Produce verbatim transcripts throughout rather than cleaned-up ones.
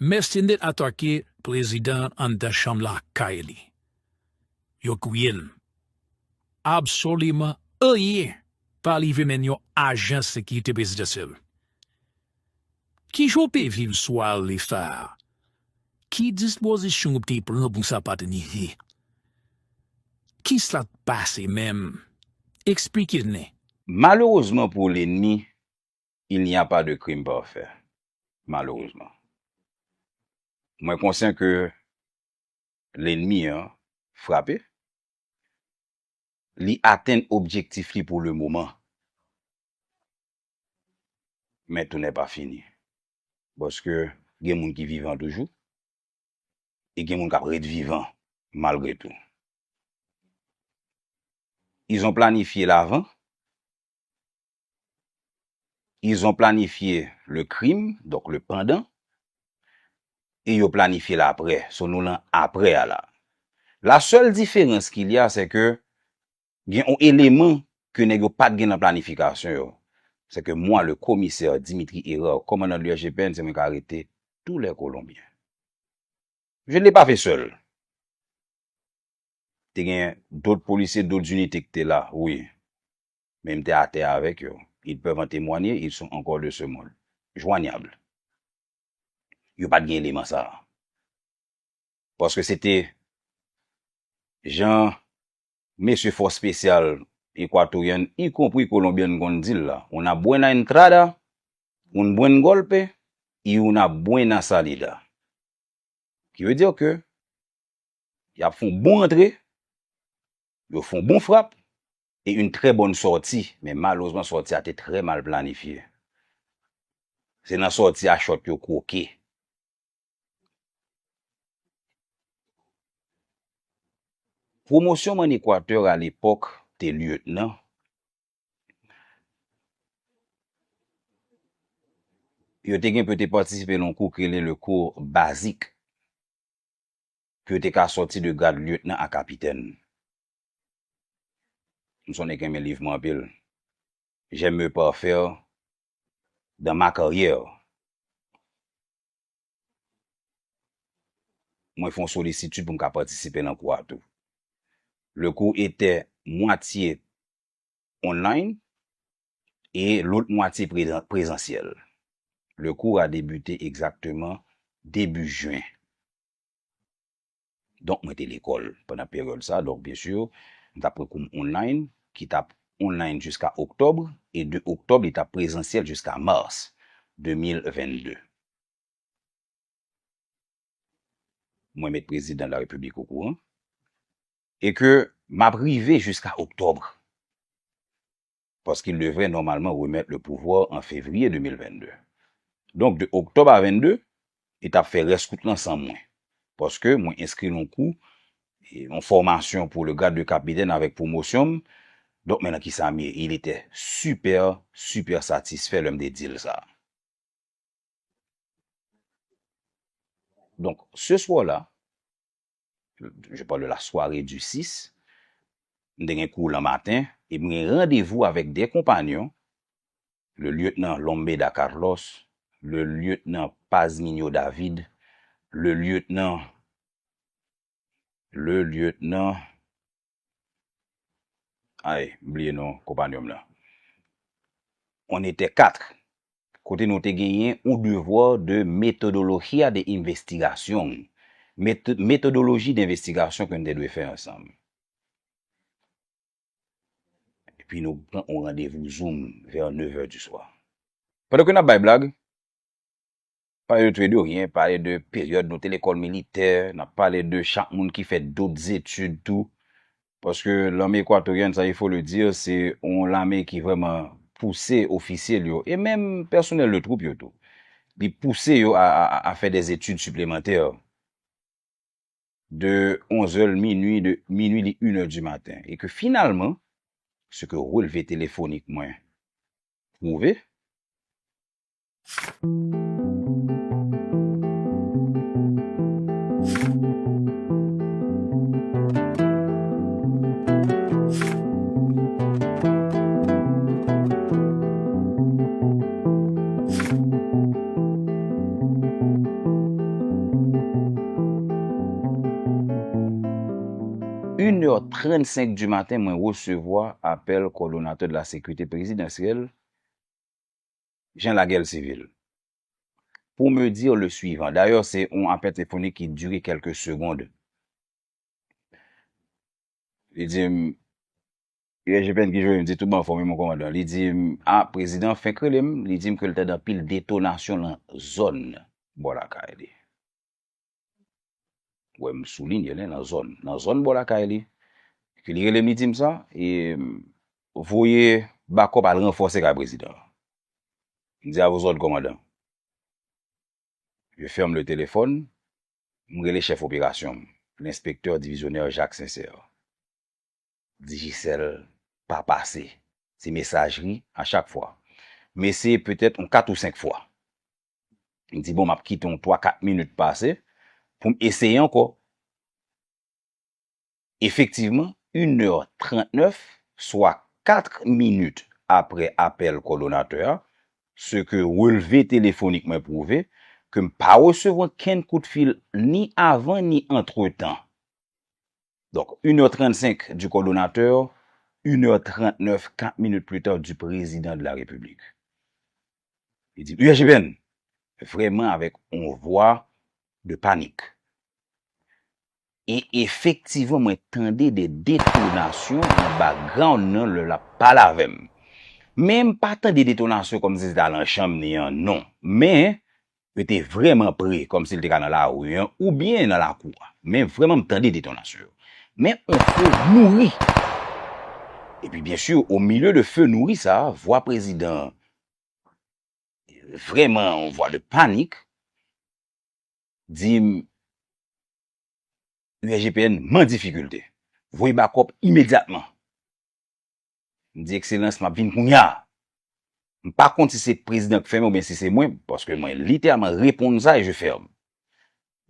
Mèsenè atake prezidan anndan chanm lakay li. Yo kriye l. Absoliman anyen pa rive menm yon ajan sekirite prezidansyèl. Kijan w te viv sware sa a? Ki dispozisyon w te pran pou sa pa t rive? Kisa k pase menm? Eksplike n. Malerezman pou lennmi, il n'y a pas de crime parfait. Malerezman. Mwen konsyan ke lennmi an frape. Li atenn objektif li pou le moman. Men tout n'est pas fini. Paske gen moun ki vivan toujou. E gen moun k ap ret vivan malgre tou. Ils ont planifié l'avant, ils ont planifié le crime, donc le pendant, e yo planifye l apre. So nou nan apre a la. La seule différence qu'il y a, c'est que gen yon eleman ke nèg yo pa t gen nan planifikasyon yo. C'est que moi, le commissaire Dimitri Hérard, commandant de l'U S G P N, se mwen ki arete tous les Colombiens. Je ne l'ai pas fait seul. Te gen dòt polisye, dòt inite ki te la, wi. Men m te atè avèk yo. Ils peuvent en témoigner, ils sont encore de ce monde. Jwanyab. Yo pa t gen eleman sa a. Paske se te jan mesye fòs espesyal ekwatoryen, ikonpri kolonbyen, konn di l la, una buena entrada, un buen golpe y una buena salida. Ki vle di ke y ap fè yon bon antre, yo fè yon bon frap, e une très bonne sortie. Men malerezman, sòti a te trè mal planifye. Se nan sòti a chòt yo kwoke. Pwomosyon m ann Ekwatè alepòk te lyetnan. Yo te gen pou yo te patisipe nan yon kou k rele le kou bazik, pou yo te ka sòti de grad lyetnan a kapitèn. M se yon nèg k renmen liv mwen anpil. J'aime me parfaire dans ma carrière. Mwen fè yon solisitid pou m ka patisipe nan kou a tou. Le kou etè mwatye online e lòt mwatye prezan-, prezansyèl. Le kou a debite egzakteman debi jen. Donk, mwen te lekòl pandan peryòd sa. Donk, byen si, m t ap pran kou m online, ki t ap online jiska oktòb, e de oktòb, li t ap prezansyèl jiska mas de mil vennde. Mwen met prezidan larepiblik okouran, e ke m ap rive jiska oktòb. Parce qu'il devrait normalement remettre le pouvoir en février deux mille vingt-deux. Donk, de oktòb a vennde, li t ap fè rès kout lan san mwen. Paske mwen enskri nan yon kou, e, yon fòmasyon pou le grade de capitaine avèk pwomosyon m. Donk, men nan kisa m ye, il était super, super satisfè lè m te di l sa. Donk, ce soir-là, je parle de la soirée du six, m te gen kou lanmaten, e m gen randevou avèk de konpanyon, le lieutenant Lombeda Carlos, le lieutenant Pazminio David, le lieutenant, le lieutenant, ay, m bliye non konpanyon m nan. On était quatre. Kote nou te genyen un devoir de metodología de investigación. Met-, metodoloji de envestigasyon ke n te dwe fè ansanm. Epi nou pran yon randevou Zoom vè nèf è di swa. Pandan ke n ap bay blag, pale de Tredoryen, pale de peryòd nou te lekòl militè, n ap pale de chak moun ki fè dòt zetid tou. Paske lame ekwatoryèn, sa, il faut le dire, se yon lame ki vrèman pouse ofisye l yo, e menm pèsonèl de twoup yo tou. Li pouse yo a, a, a, a fè des études supplémentaires de onz è, minui, de minui li inè di maten. E ke finalman, se ke relve telefonik mwen pwouve, Une heure trente-cinq du matin, mwen resevwa apèl kòdonatè de la sécurité présidentielle, Jean Laguerre Civil, pour me dire le suivant. D'ailleurs, c'est un appel téléphonique qui durait quelques secondes. Li di m, I G P N ki jwenn m, di tou ban fòm, mon kòmandan. Li di m, a, prezidan fenk rele m, li di m ke l te anpil detonasyon nan zòn bò lakay li. Wè, m soulinye, nan zòn, nan zòn bò lakay li. Ke li rele m, li di m sa, e voye bakòp al ranfòse kay prezidan. M di, a vos òd, kòmandan. Je ferme le téléphone, m rele chèf operasyon m, lenspektè divizyonè Jacques Sincère. Digicel pa pase. Se mesajri a chak fwa. M eseye petèt yon kat ou senk fwa. M di, bon, m ap kite yon twa, kat minit pase pou m eseye ankò. Efektivman, une heure trente-neuf, swa kat minit apre apèl kòdonatè a, se ke relve telefonik mwen pwouve ke m pa resevwa kenn kout fil ni avan ni antretan. Donc, une heure trente-cinq du coordonnateur, une heure trente-neuf, quatre minutes plus tard, du président de la République. Li di, U S G P N, vrèman avèk yon vwa de panik. E efektivman, mwen tande de detonasyon nan background nan lè l ap pale avè m. Men m pa tande detonasyon kòmsi se ta nan chanm ni an, non. Men, yo te vrèman pre, kòmsi l te ka nan lari an, oubyen nan lakou a. Men vrèman, m tande detonasyon yo. Men yon feu nourri. Epi, byen si, au milieu de feu nourri sa, vwa prezidan an, vrèman, yon vwa de panik, di m, U S G P N, m an difikilte. Voye bakòp imedyatman. M di, Ekselans, m ap vin kounye a. M pa konn si se prezidan k fèmen oubyen si se mwen, paske mwen literalman reponn sa e je ferme.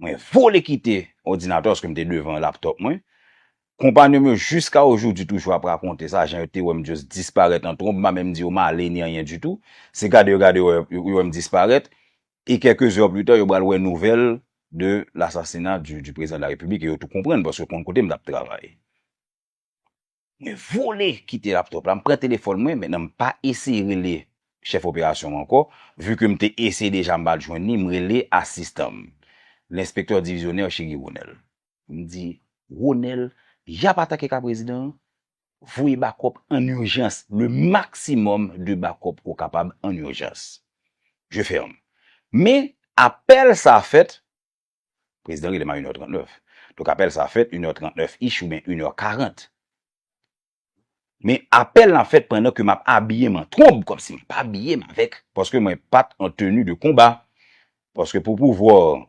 Mwen vole kite òdinatè paske m te devan laptòp mwen. Konpanyon m yo jiska ojodi toujou ap rakonte sa, jan yo te wè m just disparèt an twonb, m pa menm di yo m ale ni anyen ditou. Se gade yo gade yo, yo wè m disparèt. E quelques heures plus tard, yo pral wè nouvèl de l'assassinat du, du président de la République e yo tou konprann paske yo konn kote m t ap travay. Mwen vole kite laptòp la, m pran telefòn mwen, mentnan m pa eseye rele chèf operasyon an ankò, vi ke m te eseye deja m pa t jwenn li, m rele asistan m, lenspektè divizyonè Cheri Ronel. M di, Ronel, y ap atake kay prezidan an, voye bakòp an ijans, le maximum de bakòp ou kapab an ijans. Je ferme. Men, apèl sa fèt, prezidan rele m a une heure trente-neuf. Donk, apèl sa fèt une heure trente-neuf ish oubyen une heure quarante. Men apèl la fèt pandan ke m ap abiye m an twonb, kòmsi m pa abiye m avèk, paske mwen pa t an teni de konba. Paske pou pouvwa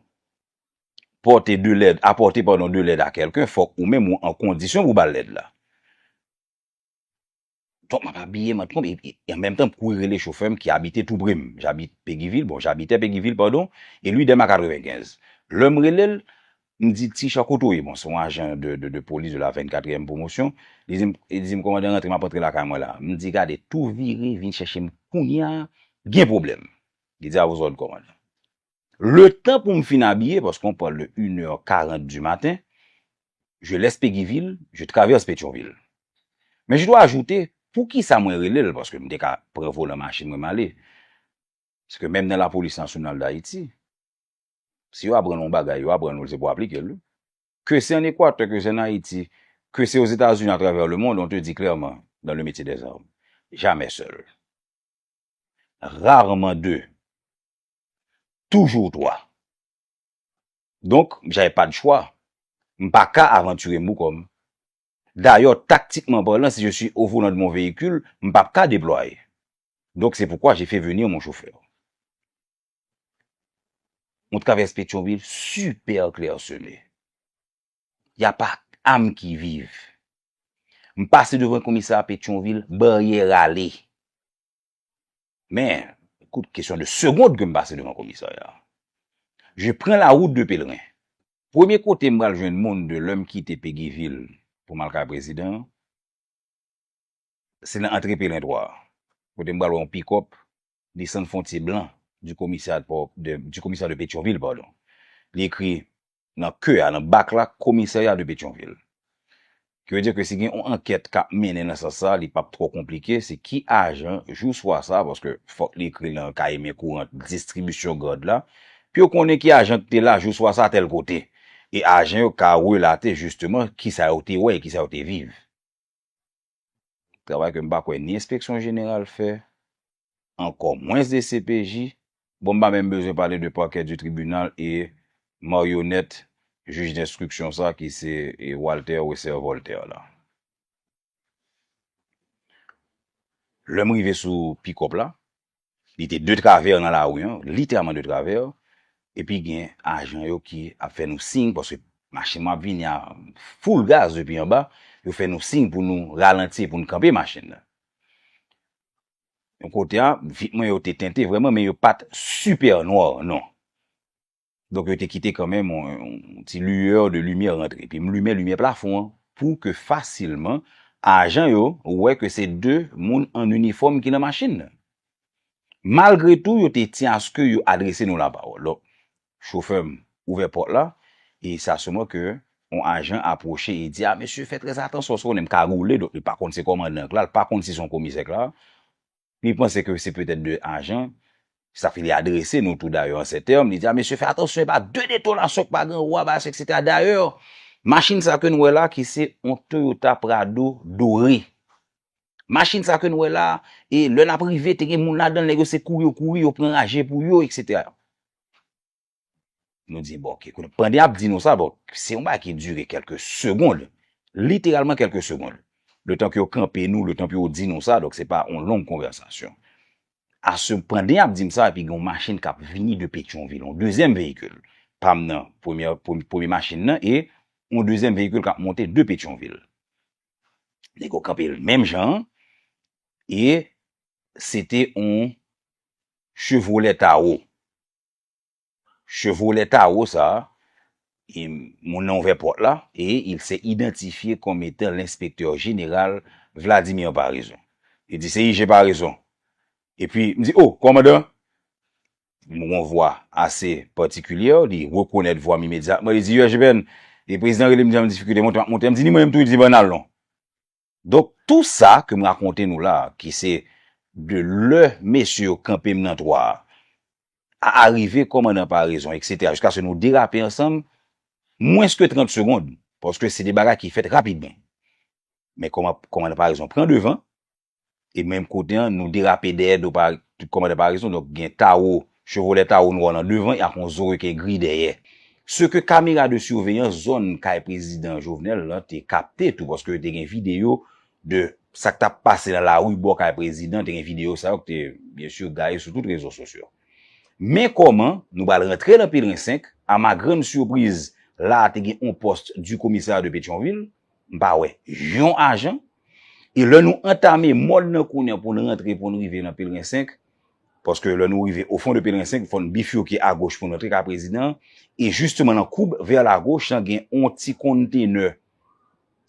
pòte de lèd, apòte, padon, de lèd a kèlken, fòk ou menm ou an kondisyon pou ba l lèd la. Donk, m ap abiye m an twonb, e, e, e an menm tan, m kouri rele chofè m ki abite tou pre m. J'habite Péguy-Ville, bon, j'habitais Péguy-Ville, pardon, et lui demeure à quatre-vingt-quinze. Lè m rele l, m di, Ti Chan, kote w ye? Bon, se yon ajan de, de, de polis de la vennkatriyèm pwomosyon. Li di m, li di m, Kòmandan, rantre, m ap rantre lakay mwen la. M di, Gade, tou vire, vin chèche m kounye a, gen pwoblèm. Li di, A vos òd, kòmandan. Letan pou m fin abiye, paske on parle de une heure quarante du matin, je laisse Péguy-Ville, je traverse Pétion-Ville. Men je dois ajouter, poukisa mwen rele l, paske m te ka pran volan machin mwen m ale. Paske menm nan Lapolis Nasyonal d Ayiti, si yo aprann yon bagay, yo aprann ou l, se pou aplike l, wi. Que c'est en Équateur, que c'est en Haïti, que c'est aux États-Unis, à travers le monde, on te dit clairement, dans le métier des armes, jamais seul. Rarement deux. Toujours trois. Donk, j'avais pas de choix. M pa ka avantire m pou kò m. Dayè, taktikman palan, si je suis au volant de mon véhicule, m p ap ka deplwaye. Donc, c'est pourquoi j'ai fait venir mon chauffeur. On traverse Pétion-Ville super clairsemé. Y a pas âme qui vive. M pase devan komisarya Petyonvil, baryè rale. Men, kout, kesyon de segond ke m pase devan komisarya. Je prends la route de Pèleren. Premye kote m pral jwenn moun de lè m kite Peguivil pou m al kay prezidan an, se nan antre Pèleren twa a. Kote m pral wè yon pikòp desann Fontye Blan du commissariat de, du commissariat de Pétion-Ville, pardon. Li ekri nan ke a, nan bak la, Commissariat de Pétion-Ville. Ki vle di ke si gen yon ankèt k ap mennen nan sans sa, li p ap twò konplike, se ki ajan, jou swa sa, paske fòk li ekri nan kaye men kourant distribisyon gad la, pou yo konnen ki ajan ki te la jou swa sa tèl kote. E ajan yo ka relate jisteman kisa yo te wè e kisa yo te viv. Travay ke m pa kwè ni enspeksyon jeneral fè, ankò mwens de C P J. Bon, m pa menm bezwen pale de parquet du tribunal e maryonèt jij denstriksyon sa ki se, e, Walter Wesser Voltaire la. Lè m rive sou pikòp la, li te de travè nan lari an, literalman de travè, epi gen ajan yo ki ap fè nou siy, paske machin mwen ap vini a full gaz depi anba, yo fè nou siy pou nou ralanti, pou nou kanpe machin nan. Yon kote a, vit mwen yo te tente vrèman, men yo pa t sipè nwa, non. Donk, yo te kite kanmenm yon, yon ti liyè de limyè rantre. Epi m limen limyè plafon an pou ke fasilman ajan yo wè ke se de moun an inifòm ki nan machin nan. Malgre tou, yo te tyen aske yo adrese nou lapawòl. Donk, chofè m ouvè pòt la, e sa sèlman ke yon ajan apwoche e di, "A, mesye, fè trè atansyon, paske w konnen m kagoule," donk, li pa konn se kòmandan k la, li pa konn si se yon komisè k la. Li panse ke se petèt de ajan, sa fè li adrese nou tou dayè an sè tèm, li di, "A, mesye, fè atansyon, e pa de detonasyon k pa gen wa, bagay, etsetera." Dayè, machin sa ke nou wè la, ki se yon Toyota Prado dore. Machin sa ke nou wè la, e lè n ap rive, te gen moun ladan l, nèg yo se kouri yo kouri, yo pran raje pou yo, etsetera. Nou di, bon, oke, kounye a, pandan y ap di nou sa, bon, se yon bagay ki dire kèlke segonn, literalman kèlke segonn. Letan ke yo kanpe nou, letan ke yo di nou sa, donk se pa yon long konvèsasyon. Ase, pandan y ap di m sa, epi gen yon machin k ap vini de Petyonvil, yon dezyèm veyikil. Pa m nan, premyè, premye, premye machin nan, e yon dezyèm veyikil k ap monte de Petyonvil. Nèg yo kanpe l menm jan an, e se te yon Chevrolet Tahoe. Chevrolet Tahoe sa, e moun nan ouvè pòt la, et il s'est identifié comme étant l'inspecteur général Vladimir Paraison. Li di, "Se I G Paraison." Epi, m di, "O, kòmandan." M gon vwa ase patikilyè, li rekonèt vwa m imedyatman, li di, "U S G P N, e prezidan rele m di an difikilte, monte, m ap monte." M di, "Ni mwen menm tou," li di, "Ban n al non." Donk, tou sa ke m rakonte nou la, ki se de lè mesye yo kanpe m nan twa a, a arive kòmandan Paraison, etsetera, jiskaske nou derape ansanm, mwens ke trant segonn, paske se de bagay ki fèt rapidman. Men kòman, kòmandan Paraison pran devan, e menm kote an, nou derape dèyè do pa, kòmandan Paraison, donk gen Tahoe, Chevrolet Tahoe nwa nan devan, e ak yon Zoe ki gri dèyè. Se ke kamera de siveyans zòn kay prezidan Jovenel lan te kapte tou, paske te gen videyo de sa k t ap pase nan lari bò kay prezidan, te gen videyo sa yo ki te, byen si, gaye sou tout rezo sosyo. Men kòman nou pral rantre nan Pelren senk, à ma grande surprise, la a te gen yon pòs du commissariat de Petyonvil, m pa wè yon ajan. E lè nou antame mòn nan kounye a pou n rantre, pou n rive nan Pelren senk, paske lè nou rive au fond de Pelren senk, fò n bifike agoch pou n rantre kay prezidan an. E jisteman nan koub vè lagoch lan, gen yon ti kontenè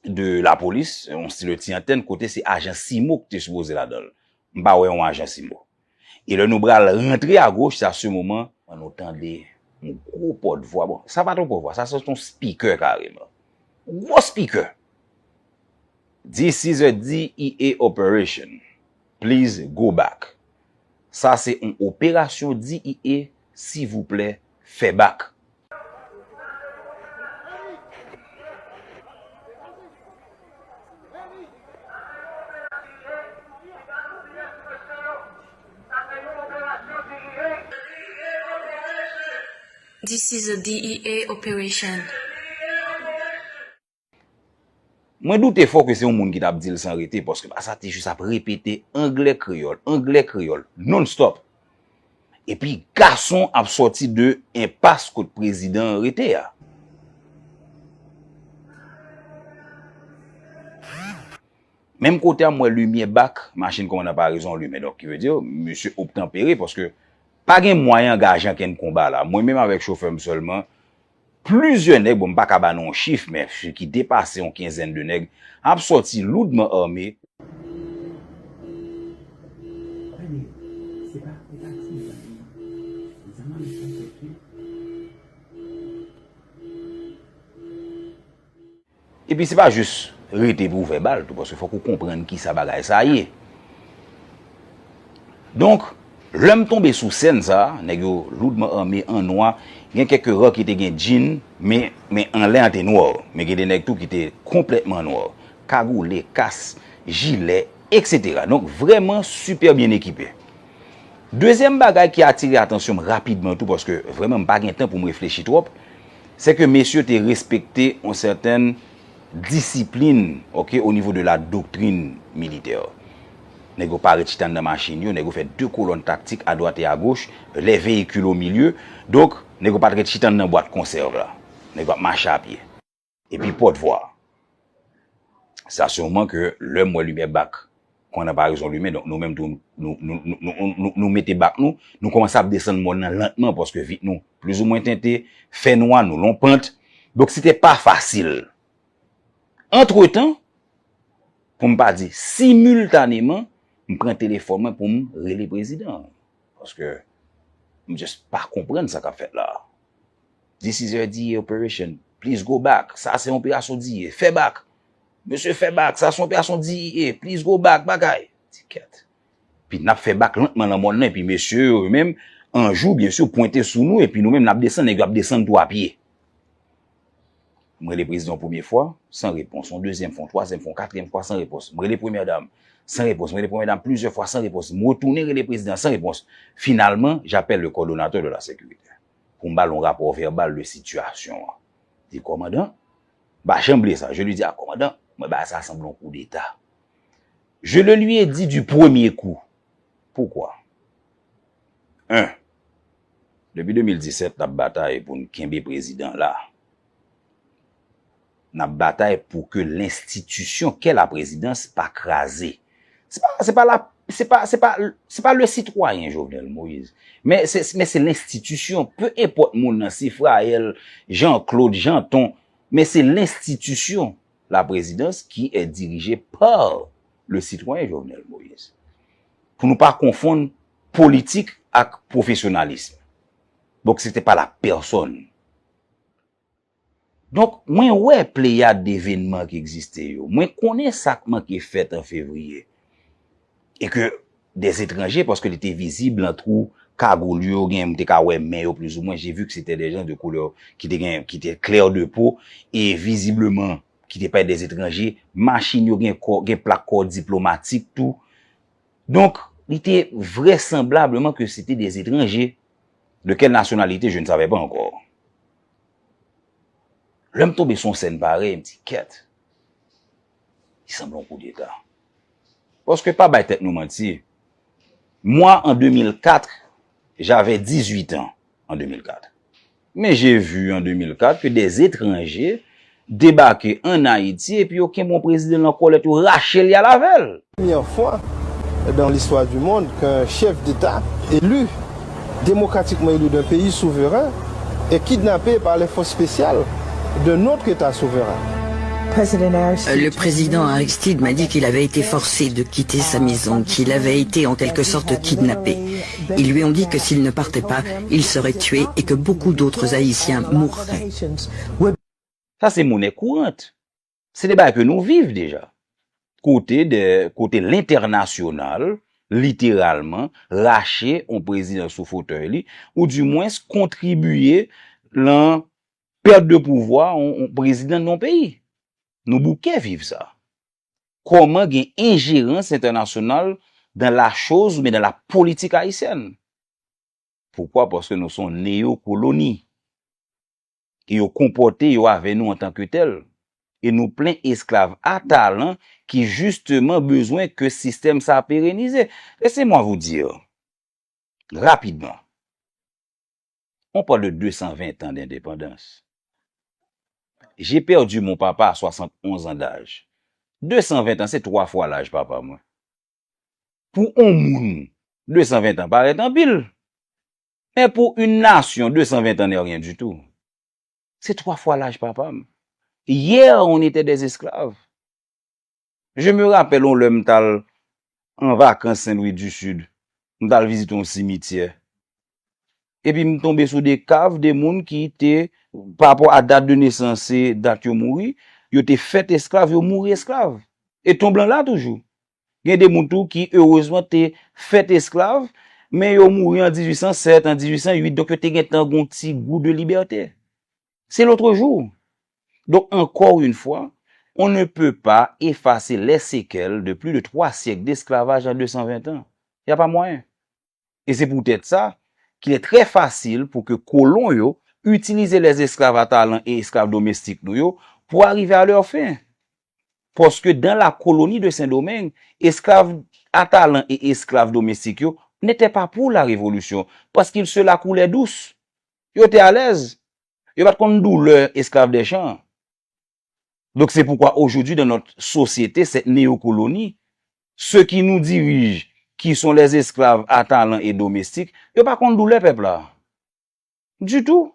de lapolis, yon stil ti antèn, kote se ajan Simo ki te sipoze ladan l. M pa wè yon ajan Simo. E lè nou pral rantre agoch, se a se moman, nou tande yon gwo pòtvwa. Bon, sa pa t yon pòtvwa, sa se yon spikè kareman. Gwo spikè. "This is a D E A operation. Please go back." Sa se yon operasyon D E A, silvouplè, fè bak. This is a D E A operation. Mwen doute fò ke se yon moun ki t ap di l san rete, paske pa sa te jis ap repete anglè kreyòl, anglè kreyòl, non-stop. Epi gason ap sòti de enpas kot prezidan an rete a. Menm kote a, m wè limyè bak machin kòmandan Paraison limen. Donk, ki vle di, misye obtanpere, paske pa gen mwayen angaje ankenn konba la. Mwen menm avèk chofè m sèlman, plizyè nèg, bon, m pa ka ba nou yon chif, men ki depase yon kenzèn de nèg, ap sòti loudman ame. Epi se pa jis rete pou ouvè bal tou, paske fòk ou konprann kisa bagay sa ye. Donk, lè m tonbe sou sèn sa, nèg yo loudman ame an nwa, gen kèk ra ki te gen djin, men, men anlè an te nwa, men gen de nèg tou ki te konplètman nwa, kagoule, kas, jilè, etsetera. Donk, vrèman sipè byen ekipe. Dezyèm bagay ki atire atansyon m rapidman tou, paske vrèman m pa gen tan pou m reflechi twòp, se ke mesye te respekte yon sètèn disiplin, oke, o nivo de la doktrin militè. Nèg yo pa ret chita anndan machin yo, nèg yo fè de kolòn taktik adwat e agoch, les véhicules au milieu. Donk, nèg yo pa t ret chita anndan bwat konsèv la. Nèg yo ap mache a pye. Epi pòtvwa. Sa sèlman ke lè m wè limyè bak, kòmandan pa rezon limen, donk nou menm tou, nou, nou, nou, nou, nou, nou mete bak nou, nou kòmanse ap desann mòn nan lantman, paske vit nou plizoumwen tente, fè nwa, nou lonpant. Donk, se te pa fasil. Antretan, pou m pa di similtaneman, m pran telefòn mwen pou m rele prezidan an. Paske m just pa konprann sa k ap fèt la. This is your D E A operation. Please go back. Sa se yon operasyon D E A. Fè bak. Mesye, fè bak. Sa se yon operasyon D E A. Please go back. Bagay. Ti kèt. Pi n ap fè bak lantman nan mòn nan. Epi mesye yo menm, an jou, byen si, pwente sou nou. Epi nou menm, n ap desann. Nèg yo ap desann tou a pye. M rele prezidan yon premye fwa, san repons. Yon dezyèm fwa, yon twazyèm fwa, yon katriyèm fwa, san repons. M rele premyè dam, san repons. M rele premyè dam plizyè fwa, san repons. M retounen rele prezidan, san repons. Finalman, j'appelle le coordonnateur de la sécurité. Pou m ba l yon rapò vèbal de sitiyasyon an. Di, kòmandan, m pa janm bliye sa. Je lui dis, ah, kòmandan, mwen bagay sa sanble yon koudeta. Je le lui ai dit du premier coup. Poukwa? En, depi de mil disèt, n ap batay pou n kenbe prezidan la. N ap batay pou ke lenstitisyon kè la prezidans pa kraze. Se pa, se pa la, se pa, se pa, se pa le sitwayen Jovenel Moïse. Men se, men se lenstitisyon, pe enpòt moun nan, Sifrayèl, Jean Claude, Jean Ton, men se lenstitisyon la présidence qui est dirigée par le citoyen Jovenel Moïse. Pou nou pa konfonn politik ak pwofesyonalis. Donk, se te pa la pèsòn. Donk, mwen wè pleyad devenman ki egziste yo. Mwen konnen sa k manke fèt an fevriye. E ke des étrangers, paske li te vizib lan twou kagoul yo, gen, m te ka wè men yo plizoumwen, j'ai vu que c'était des gens de couleur ki te gen, ki te clair de peau, e vizibleman, ki te parèt des étrangers, machin yo gen kò, gen plak kò diplomatik tou. Donk, li te vraisemblablement que c'était des étrangers. De quelle nationalité, je ne savais pas encore. Lè m tonbe sou yon sèn parèy, m di, kèt, li sanble yon koudeta. Paske pa bay tèt nou manti, moi en deux mille quatre, j'avais dix-huit ans en deux mille quatre. Mais j'ai vu en deux mille quatre que des étrangers débarquaient en Haïti epi yo kenbe yon prezidan nan kòlèt, yo rache lyal avè l. Première fois dans l'histoire du monde qu'un chef d'État élu, démocratiquement élu d'un pays souverain, est kidnappé par les forces spéciales d'un autre État souverain. Le président Aristide m'a dit qu'il avait été forcé de quitter sa maison, qu'il avait été en quelque sorte kidnappé. Ils lui ont dit que s'il ne partait pas, il serait tué et que beaucoup d'autres Haïtiens mourraient. Sa se monè kourant. Se de bagay ke nou viv deja. Kote de, kote lentènasyonal, literalman, rache yon prezidan sou fotèy li, ou dimwens kontribiye lan pèt de pouvwa yon, yon prezidan nan yon peyi. Nou bouke viv sa. Kòman gen enjerans entènasyonal dans la chose oubyen dans la politique haïtienne? Poukwa? Paske nou se yon neyokoloni. E yo konpòte yo avè nou antanke tèl. E nou plen esklav a talan ki jisteman bezwen ke sistèm sa a perenize. Laissez-moi vous dire, rapidman, on parle de deux cent vingt ans d'indépendance. J'ai perdu mon papa à soixante-onze ans d'âge. Deux cent vingt ans, se twa fwa laj papa mwen. Pou yon moun, deux cent vingt ans parèt anpil. Men pou yon nasyon, deux cent vingt ans n'est rien du tout. Se twa fwa laj papa m. Hier, on était des esclaves. Je me rappelle yon lè m t al an vakans Sen Lwi di Sid, m t al vizite yon simityè. Epi m tonbe sou de kav de moun ki te, pa rapò a dat de nesans e dat yo mouri, Yo te fèt esklav, yo mouri esklav. E ton blan la toujou. Gen de moun tou ki, erezman, te fèt esklav, men yo mouri an dizuit san sèt, an dizuit san uit, donk yo te gentan gon ti gou de libète. C'est l'autre jour. Donc, encore une fois, on ne peut pas effacer les séquelles de plus de trois siècles d'esclavage en deux cent vingt ans. Il n'y a pas moyen. Et c'est peut-être ça qu'il est très facile pour que colons yo utiliser les esclaves à talent et esclaves domestiques nou yo pour arriver à leur fin. Parce que dans la colonie de Saint-Domingue, esclaves à talent et esclaves domestiques yo n'étaient pas pour la révolution, parce qu'ils se la coulaient douce. Yo te alèz. Yo pa t konn doulè esclaves des champs. Donc c'est pourquoi aujourd'hui dans notre société, cette néocolonie, ceux qui nous dirigent, qui sont les esclaves à talent et domestiques, yo pa konn doulè pèp la. Du tout.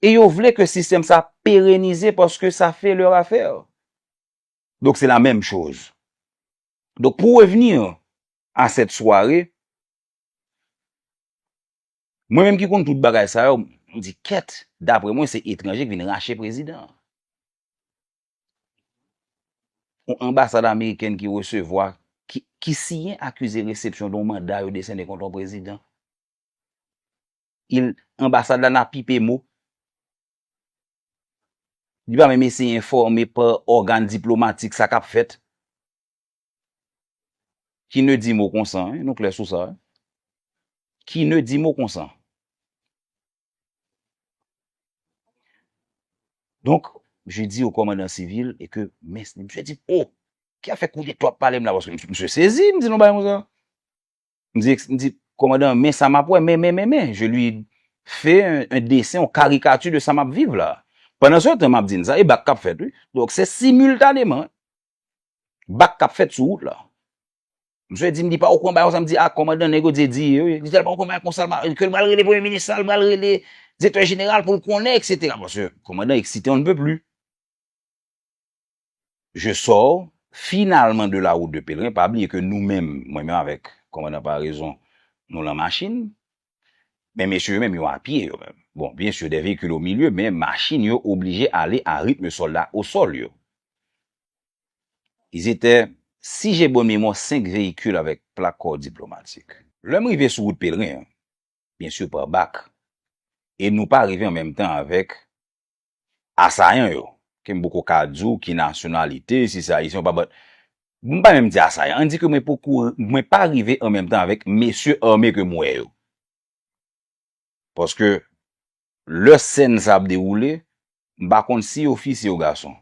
E yo vle ke sistèm sa pérenize paske sa fè leur affaire. Donc c'est la même chose. Donc pour revenir à cette soirée, mwen menm ki konn tout bagay sa yo, m di kèt, daprè mwen se etranje ki vin rache prezidan. Yon anbasad amerikèn ki resevwa, ki, ki siyen akize resepsyon de yon manda yo desène kont yon prezidan. Il, anbasad la nan pipe mo. Li pa menm eseye enfòme pa ògàn diplomatik sa k ap fèt. Qui ne dit mot konsa, hein, nou klè sou sa, hein. Qui ne dit mot konsa. Donc, je dis au commandant civil et que, men, misye di, oh, ki afè koudeta w ap pale m la, paske misye sezi, m di non bagay konsa. M di, m di, kòmandan, men sa m ap wè, men, men, men, men. Je lui fais un, un dessin, yon karikati de sa m ap viv la. Pandan se tan, m ap di n sa, e bak k ap fèt, wi. Donk, se similtaneman bak k ap fèt sou wout la. Misye di m li pa okouran bagay konsa, m di, a, kòmandan, nèg yo di, di, wi. Li di l pa okouran bagay konsa, ke l pral rele premye minis la, l pral rele direktè jeneral pou l konnen, etsetera. Paske kòmandan eksite, on ne peut plus. Je sors finalement de la route de Pèlerin, pa bliye ke nou menm, mwen menm avèk kòmandan Parezon, nou lan machin, men mesye yo menm, yo a pye yo menm. Bon, bien sûr, des véhicules au milieu, men machin yo oblije ale a ritm sòlda o sòl yo. Ils étaient, si j'ai bonne mémoire, cinq véhicules avec plaque corps diplomatique. Lè m rive sou wout Pèlerin an, bien sûr, pa bak, e nou pa rive an menm tan avèk asayan yo, ke m poko ka di w ki nasyonalite, si se ayisyen ou pa, but, m pa menm di asayan, ann di ke mwen poko, mwen pa rive an menm tan avèk mesye ame ke m wè yo. Paske lè sèn sa ap dewoule, m pa konn si yo fi, si yo gason.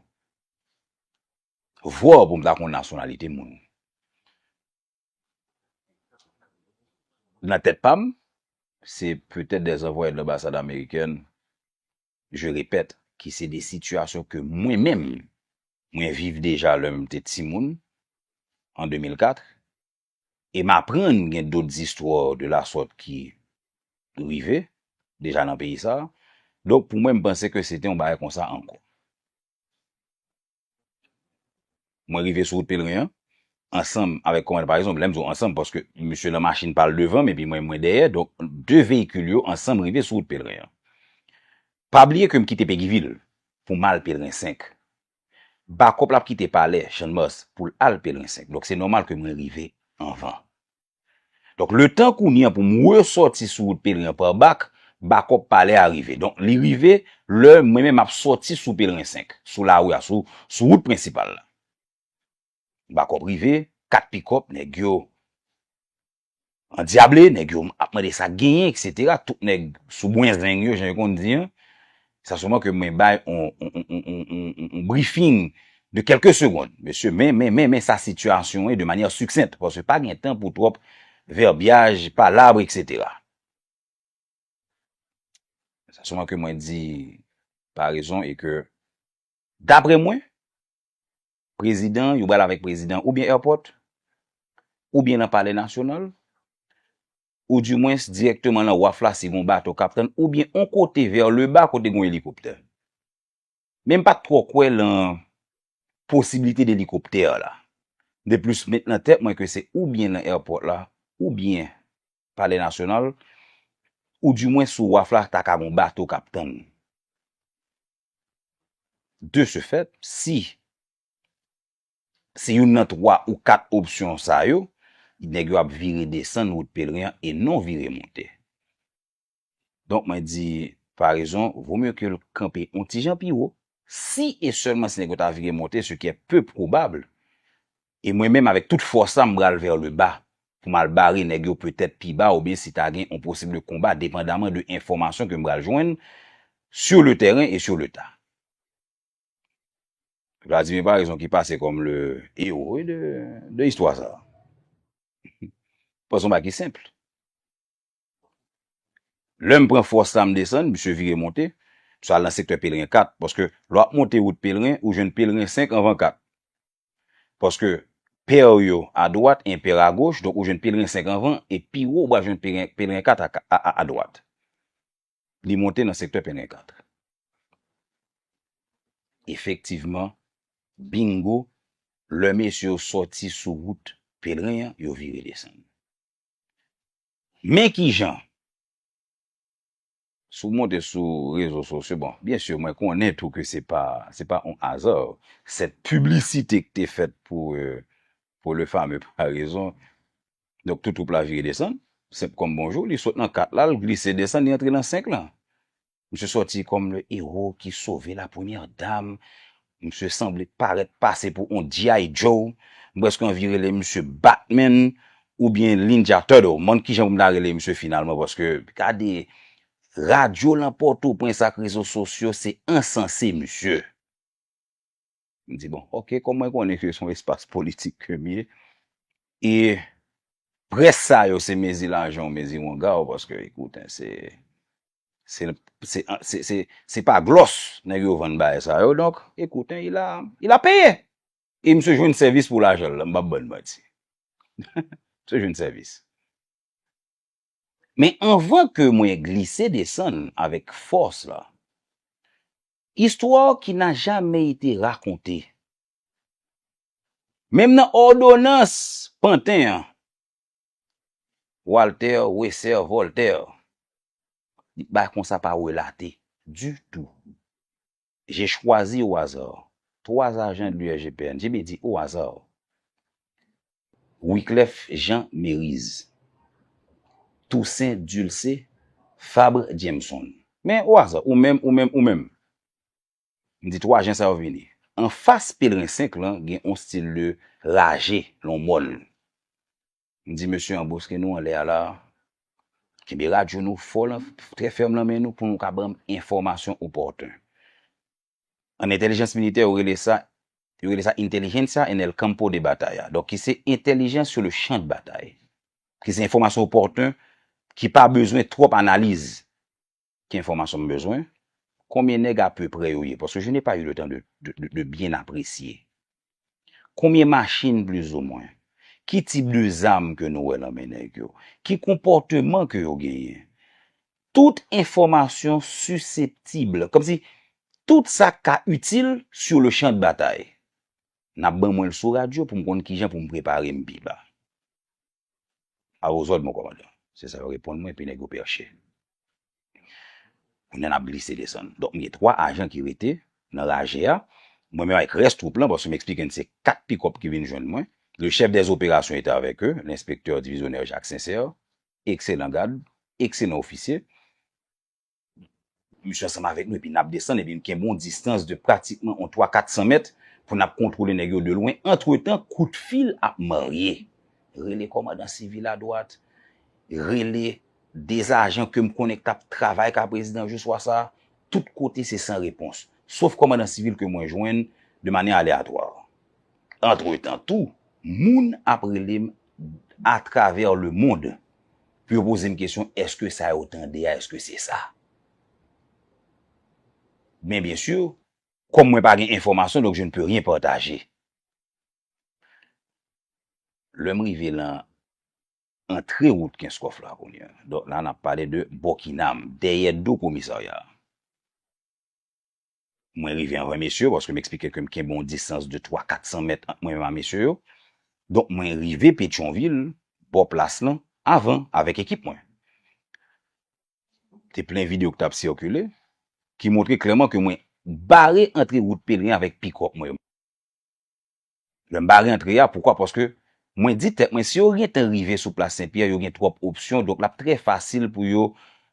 Vwò pou m ta konn nasyonalite moun. Nan tèt pa m, se petèt des envoyés de l'ambassade américaine, je répète, ki se de sitiyasyon ke mwen menm, mwen viv deja lè m te timoun, an de mil kat, e m aprann gen dòt zistwa de la sòt ki rive deja nan peyi sa a. Donk, pou mwen, m panse ke se te yon bagay konsa ankò. Mwen rive sou wout Pèlerin an, ansanm avèk kòmandan, pa egzanp, lè m di w ansanm, paske misye nan machin pa l devan m, epi mwen, mwen dèyè, donk, de veyikil yo ansanm rive sou wout Pèlerin an. Pa bliye ke m kite Pegivil pou m al Pèlerin senk. Bakòp la ap kite palè Channmas pou l al Pèlerin senk. Donk, se nòmal ke mwen rive anvan. Donk, letan kounye a pou m resòti sou wout Pèlerin an pa bak, bakòp palè a rive. Donk, li rive lè mwen menm m ap sòti sou Pèlerin senk, sou lari a, sou, sou wout prensipal la. Bakòp rive, kat pikòp, nèg yo andyable, nèg yo ap mande sa k genyen, etsetera. Tout nèg sou bwen zeng yo, jan yo konn di an. Sa sèlman ke mwen bay on, on, on briefing de quelques secondes, mesye, men, men, men, men sa sitiyasyon ye de manyè siksent, paske pa gen tan pou twòp vèbyaj, palab, etsetera. Sa sèlman ke mwen di Parezon e ke, daprè mwen, prezidan, yo pral avèk prezidan oubyen èpòt, oubyen nan Palè Nasyonal, oudimwens dirèkteman nan waf la si gon bato k ap tann, oubyen on kote vè leba kote gon elikoptè. Men m pa t twò kwè lan posiblite de elikoptè la. De plis, met nan tèt mwen ke se oubyen nan èpòt la, oubyen Palè Nasyonal, oudimwens sou waf la, ta ka gon bato k ap tann. De ce fait, si se youn nan twa ou kat opsyon sa yo, nèg yo ap vire desann wout Pelerin an e non vire monte. Donk, mwen di, pa rezon, vo mye ke l kanpe yon ti jan pi wo. Si e sèlman si nèg yo ta vire monte, ce qui est peu probable, e mwen menm avèk tout fòs la, m pral vers le bas pou m al bare nèg yo petèt pi ba oubyen si ta gen yon posib konba, depandaman de enfòmasyon ke m pral jwenn sur le terrain et sur le tas. Vladimir Paraison ki pase kòm le héros de, de istwa sa. Paske se yon bagay ki senp. Lè m pran fòs la, m desann, misye vire monte, misye al nan sektè Pelerin kat, paske lè w ap monte wout Pelerin, ou jwenn Pelerin senk anvan kat. Paske pè yo adwat, enpè agoch, donk ou jwenn Pelerin senk anvan, e pi wo, ou pral jwenn Pelerin, Pelerin kat a, a, a, adwat. Li monte nan sektè Pelerin kat. Efektivman, bingo, lè mesye yo sòti sou wout Pelerin an, yo vire desann. Men kijan, si w monte sou rezo sosyo, bon, byen si, mwen konnen tou ke se pa, se pa yon aza, cette publicité ki te fèt pou, euh, pour le fameux Paraison, donk, tout twoup la vire desann, senp kòm bonjou, li sot nan kat la, l glise desann, li antre nan senk lan. Misye sòti kòm le héros qui sauve la première dame. Misye sanble parèt pase pou yon G I Joe. M prèske anvi rele misye Batman oubyen Ninja Turtle. M pa konn kijan pou m ta rele misye finalman, paske gade, radyo lan Pòtoprens ak rezo sosyo, se ansanse misye. M di, bon, ok, kòm mwen konnen ke se yon espas politik ke m ye, e près sa yo se mezi lajan w, mezi wanga w, paske, ekout, se, se, se, se, se, se pa glòs nèg yo vann bagay sa yo, donk, ekout, il a, il a payé. E misye jwenn sèvis pou lajan l la, m p ap bann manti. Misye jwenn sèvis. Men anvan ke mwen glise desann avèk fòs la, histoire qui n'a jamais été racontée. Menm nan òdonans Panten an, Walter Wesser Voltaire, li pa konsa pa relate ditou. J'ai choisi au hasard trois agents de l'U R G P N. J'ai bien dit au hasard. Wiclef Jean Mériz, Toussaint Dulcé, Fabre Jameson. Men au hasard, ou menm, ou menm, ou menm. M di twa jan sa yo vini. Anfas Pelerin senk lan, gen yon stil de raje, yon mòn. M di mesye anboske nou anlè a la, kenbe radyo nou fò lan, trè fèm lan men nou pou nou ka ban m enfòmasyon opòten. An entèlijans militè, yo rele sa, yo rele sa intelligentsia en el campo de batalla. Donk, ki se intelligence sur le champ de bataille. Ki se enfòmasyon opòten, ki pa bezwen twòp analiz. Ki enfòmasyon m bezwen? Konbyen nèg apeprè yo ye? Paske je n'ai pas eu le temps de, de, de, de bien apprécier. Konbyen machin plizoumwen? Ki tip de zam ke nou wè nan men nèg yo? Ki konpòteman ke yo genyen? Tout enfòmasyon siseptib, kòmsi tout sa k ka itil sur le champ de bataille. N ap ban mwen l sou radyo pou m konn kijan pou m prepare m pi ba. À vos ordres, mon commandant. Se sa yo reponn mwen, epi nèg yo pèche. Kounye a n ap glise desann. Donk, m gen twa ajan ki rete nan raje a. Mwen menm avèk rès twoup lan, paske m eksplike n se kat pikòp ki vin jwenn mwen. Le chef des opérations était avec eux, l'inspecteur divisionnaire Jacques Sincère, ekselan gad, ekselan ofisye. Misye ansanm avèk nou, epi n ap desann, epi n kenbe yon distans de pratikman yon twa kat san mèt pou n ap kontwole nèg yo de lwen. Antretan, kout fil ap marye. Rele kòmandan sivil adwat, rele de ajan ke m konnen k t ap travay ka prezidan jou swa sa a, tout kote se san repons. Sof kòmandan sivil ke mwen jwenn de manyè aleyatwa. Antretan tou, moun ap rele m atravè lemonn pou yo poze m kesyon, èske sa yo tande a, èske se sa? Men byen si, kòm mwen pa gen enfòmasyon, donk je ne peux rien partager. Lè m rive lan antre wout Kenskòf la kounye a, donk la n ap pale de Bòkinam, dèyè do komisarya a. Mwen rive anvan mesye yo, paske m eksplike ke m kenbe yon distans de twa kat san mèt ant mwen menm ak mesye yo. Donk, mwen rive Petyonvil, bò plas lan, avan, avèk ekip mwen. Te plen videyo ki t ap sikile, ki montre klèman ke mwen bare antre wout Pelerin avèk pikòp mwen yo. Lè m bare antre a, poukwa? Paske mwen di tèt mwen, si yo gentan rive sou plas Senpyè, yo gen twòp opsyon, donk l ap trè fasil pou yo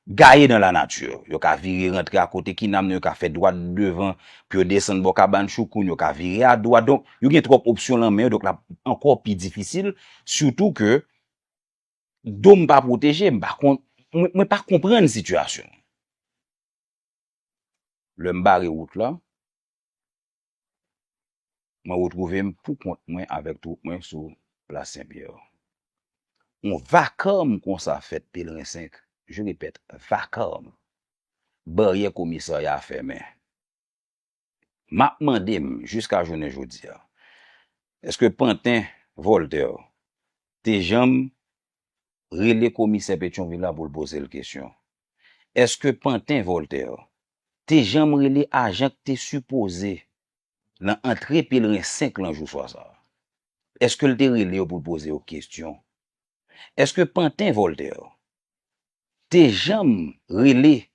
gaye nan lanati. Yo ka vire rantre akote Kinam nan, yo ka fè dwat devan, pou yo desann bò kabann Choukoun, yo ka vire adwat. Donk, yo gen twòp opsyon nan men yo, donk l ap ankò pi difisil, sitou ke do m pa pwoteje, m pa kon, mwen, mwen pa konprann sitiyasyon. Lè m bare wout la, mwen retwouve m pou kont mwen avèk twoup mwen sou plas Senpyè. Yon vakam konsa fèt Pelerin senk, je répète, vakam. Baryè komisarya a fèmen. M ap mande m, jiska jounen jodi a, èske panten Voltaire te janm rele komisè Petyonvil la pou l poze l kesyon? Èske panten Voltaire te janm rele ajan k te sipoze nan antre Pelerin senk lan jou swa sa a? Èske l te rele yo pou l poze yo kesyon? Èske panten Voltaire te janm rele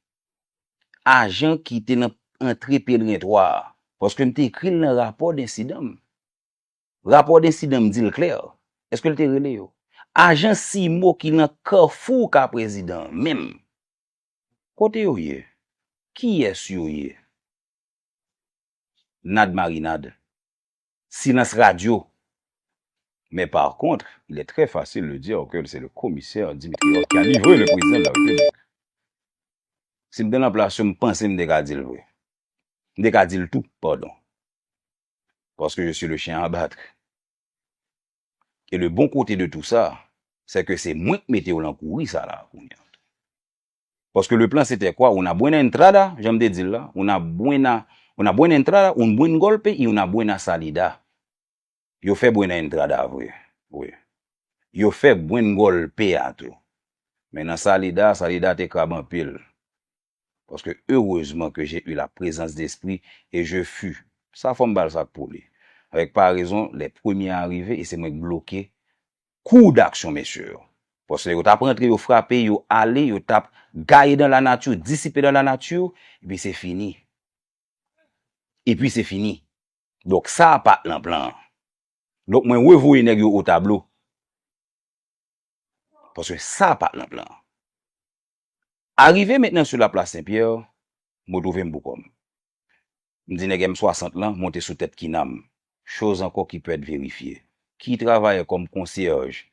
ajan ki te nan antre Pelerin twa a? Paske m te ekri l nan rapò d ensidan m. Rapò d ensidan m di l klè. Èske l te rele yo? Ajan Simo ki nan Kafou Ka Prezidan menm, kote yo ye? Kiyès yo ye? Nad marinad. Silans radyo. Mais par contre, il est très facile de dire que c'est le commissaire Dimitri Roth qui a livré le président de la République. Si m te nan plas yo, m panse m te ka di l vre. M te ka di l tou, padon. Parce que je suis le chien à battre. Et le bon côté de tout ça, c'est que se mwen k mete yo lan kouri sa la kounye a. Paske le plan se te kwa? Una buena entrada, jan m te di l la, una buena, una buena entrada, un buen golpe y una buena salida. Yo fè buena entrada vre, wi. Yo fè buen golpe a tou. Men nan salida, salida te krab anpil. Parce que heureusement que j'ai eu la présence d'esprit et je fus, sa fò m ba l sa k pou li, avec paraison, les premiers arrivés, e se mwen k bloke kou d'aksyon mesye yo. Paske yo t ap rantre, yo frape, yo ale, yo t ap gaye dans la nature, dissipé dans la nature, epi se fini. Epi se fini. Donk sa a pa t nan plan an. Donk mwen revoye nèg yo o tablo. Paske sa a pa t nan plan an. Arive mentnan sou laplas Senpyè, m retwouve m pou kò m. M di nèg M swasant lan monte sou tèt Kinam, chose encore qui peut être vérifiée. Ki travayè kòm konsyèj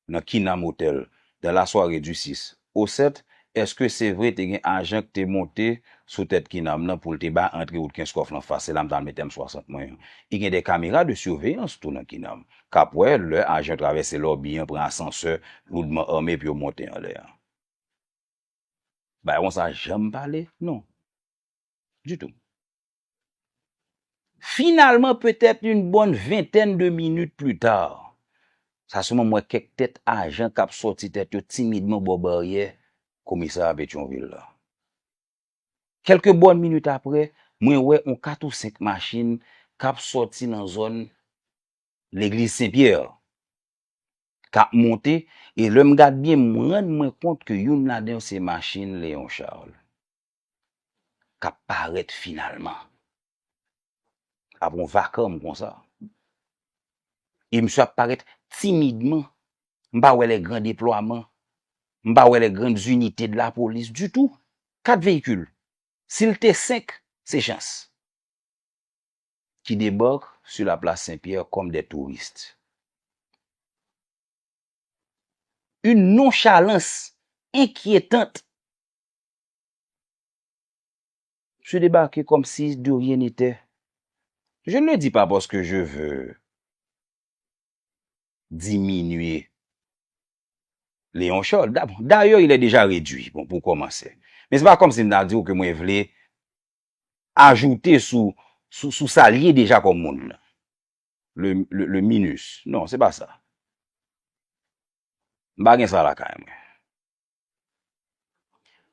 nan Kinam Hotel dans la soirée du six au sept, èske se vre te gen ajan k te monte sou tèt Kinam nan pou l te bay antre wout Kenskòf lan fas, se la m t al mete M swasant mwen an. E gen de kamera de siveyans tou nan Kinam k ap wè lè ajan yo travèse lòbi an, pran asansè loudman ame pou yo monte anlè a. Bagay konsa janm pale? Non. Ditou. Finalman, petèt une bonne vingtaine de minutes plus tard, sa sèlman m wè kèk tèt ajan k ap sòti tèt yo timidman bò baryè komisarya Petyonvil la. Kèlke bòn minit apre, mwen wè yon kat ou senk machin k ap sòti nan zòn legliz Senpyè, k ap monte, e lè m gad byen, m rann mwen kont ke youn ladan yo se machin Léon Charles k ap parèt finalman. Ap yon vakanm konsa. E misye ap parèt timidman. M pa wè les grands déploiements. M pa wè les grandes unités de la police ditou. Kat veyikil. Si l te senk, se chans. Qui débarquent sur la place Saint-Pierre comme des touristes. Une nonchalance inquiétante. Monsieur débarqué comme si de rien n'était. Je ne le dis pas parce que je veux diminuer Léon Charles. Dayè, il est déjà réduit, bon, pou kòmanse. Men se pa kòmsi m ta di w ke mwen vle ajoute sou, sou, sou sa l ye deja kòm moun nan. Le, le, le minus. Non, se pa sa. M pa gen sa lakay mwen.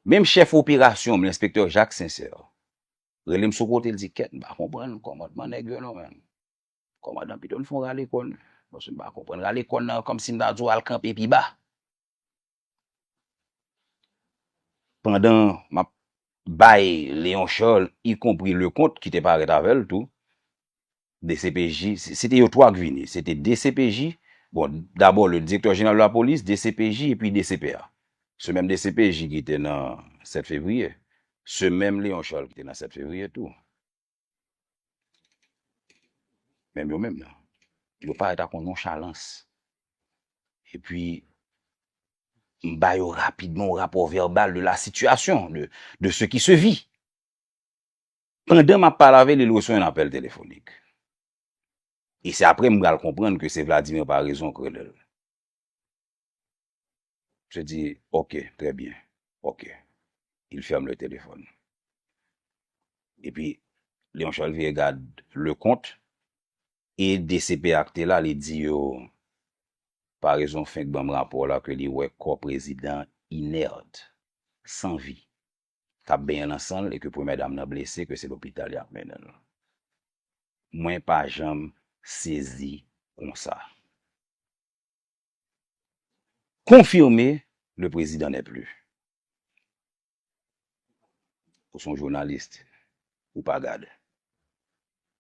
Menm chèf operasyon m, lenspektè Jacques Sincère, rele m sou kote, l di, "Kèt, m pa konprann kòmandman nèg yo non, menm. Kòmandan pito n fè yon rale kò n. Paske m pa konprann rale kò n nan, kòmsi m ta di w al kanpe pi ba." Pandan m ap bay Léon Charles, ikonpri Leconte ki te parèt avè l tou, D C P J, se te yo twa k vini. Se te D C P J, bon, dabò le directeur général de la police, D C P J epi D C P A. Se menm D C P J ki te nan sèt fevriye, se menm Léon Charles ki te nan sèt fevriye tou. Menm yo menm nan. Yo parèt ak yon nonchalans. Epi, m ba yo rapidman yon rapò vèbal de la situation, de, de ce qui se vit. Pandan m ap pale avè l, li resevwa yon apèl telefonik. E se apre m pral konprann ke se Vladimir Paraison k rele l. Je dis, ok, très bien. Ok. Il ferme le téléphone. Epi, Léon Charles vire gad Leconte e D C P A k te la, li di yo, Paraison fenk ban m rapò la ke li wè kò prezidan inèt, san vi, k ap benyen nan san l e ke premyè dam nan blese, ke se lopital y ap mennen l. Mwen pa janm sezi konsa. Confirmé, le président n'est plus. Ou se yon jounalis, ou pa gade.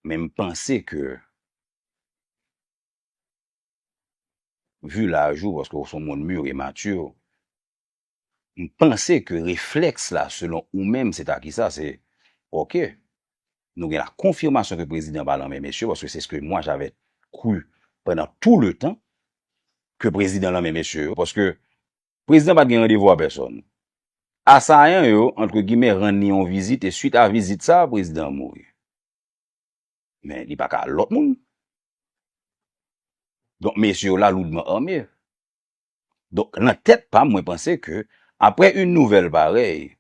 Men m panse ke, vu laj ou, paske ou se yon moun mûr et mature, m panse ke reflèks la, selon ou menm, se ta ki sa, se, ok, nou gen la konfimasyon ke prezidan pa nan men mesye, paske c'est ce que moi j'avais cru pendant tout le temps, ke prezidan nan men mesye yo, paske prezidan pa t gen randevou a pèsòn. Asayan yo, antre gimè, rann li yon vizit, e swit a vizit sa, prezidan an mouri. Men li pa ka al lòt moun. Donk, mesye yo la loudman ame. Donk, nan tèt pa m, mwen panse ke, après une nouvelle pareille,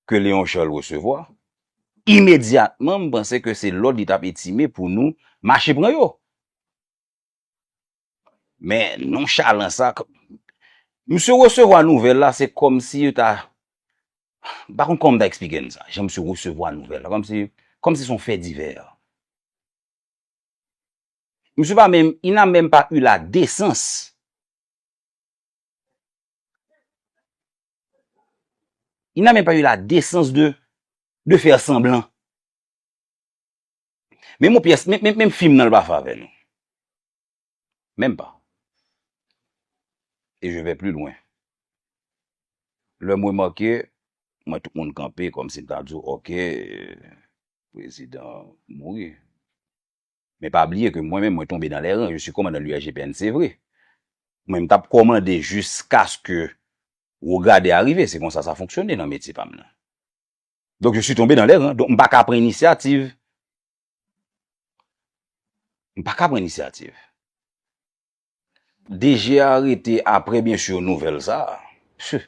ke Léon Charles resevwa, imedyatman, m panse ke se lòd li t ap etime pou nou mache pran yo. Men nonchalans sa, k-, misye resevwa nouvèl la, se kòmsi yo ta, m pa konn kòman m ta eksplike n sa, jan misye resevwa nouvèl la, kòmsi, kòmsi se yon fè divè. Misye pa menm, il n'a même pas eu la décence. Il n'a même pas eu la décence de, de faire semblant. Menm yon pyès, menm, menm, menm fim nan l pa fè avè nou. Menm pa. E je vais plus loin. Lè m remake, mwen tout moun kanpe kòmsi m ta di w, ok, prezidan mouri. Men pa bliye ke mwen menm, mwen tonbe dans les rangs. Je suis commandant de l'U R G P N, se vre. Mwen, m t ap kòmande jiskaske Wogade arive. Se konsa sa fonksyone nan metye pa m nan. Donk, je suis tombé dans les rangs. Donk, m pa ka pran inisyativ. M pa ka pran inisyativ. D G a rete apre, byen si, nouvèl sa a. Pff,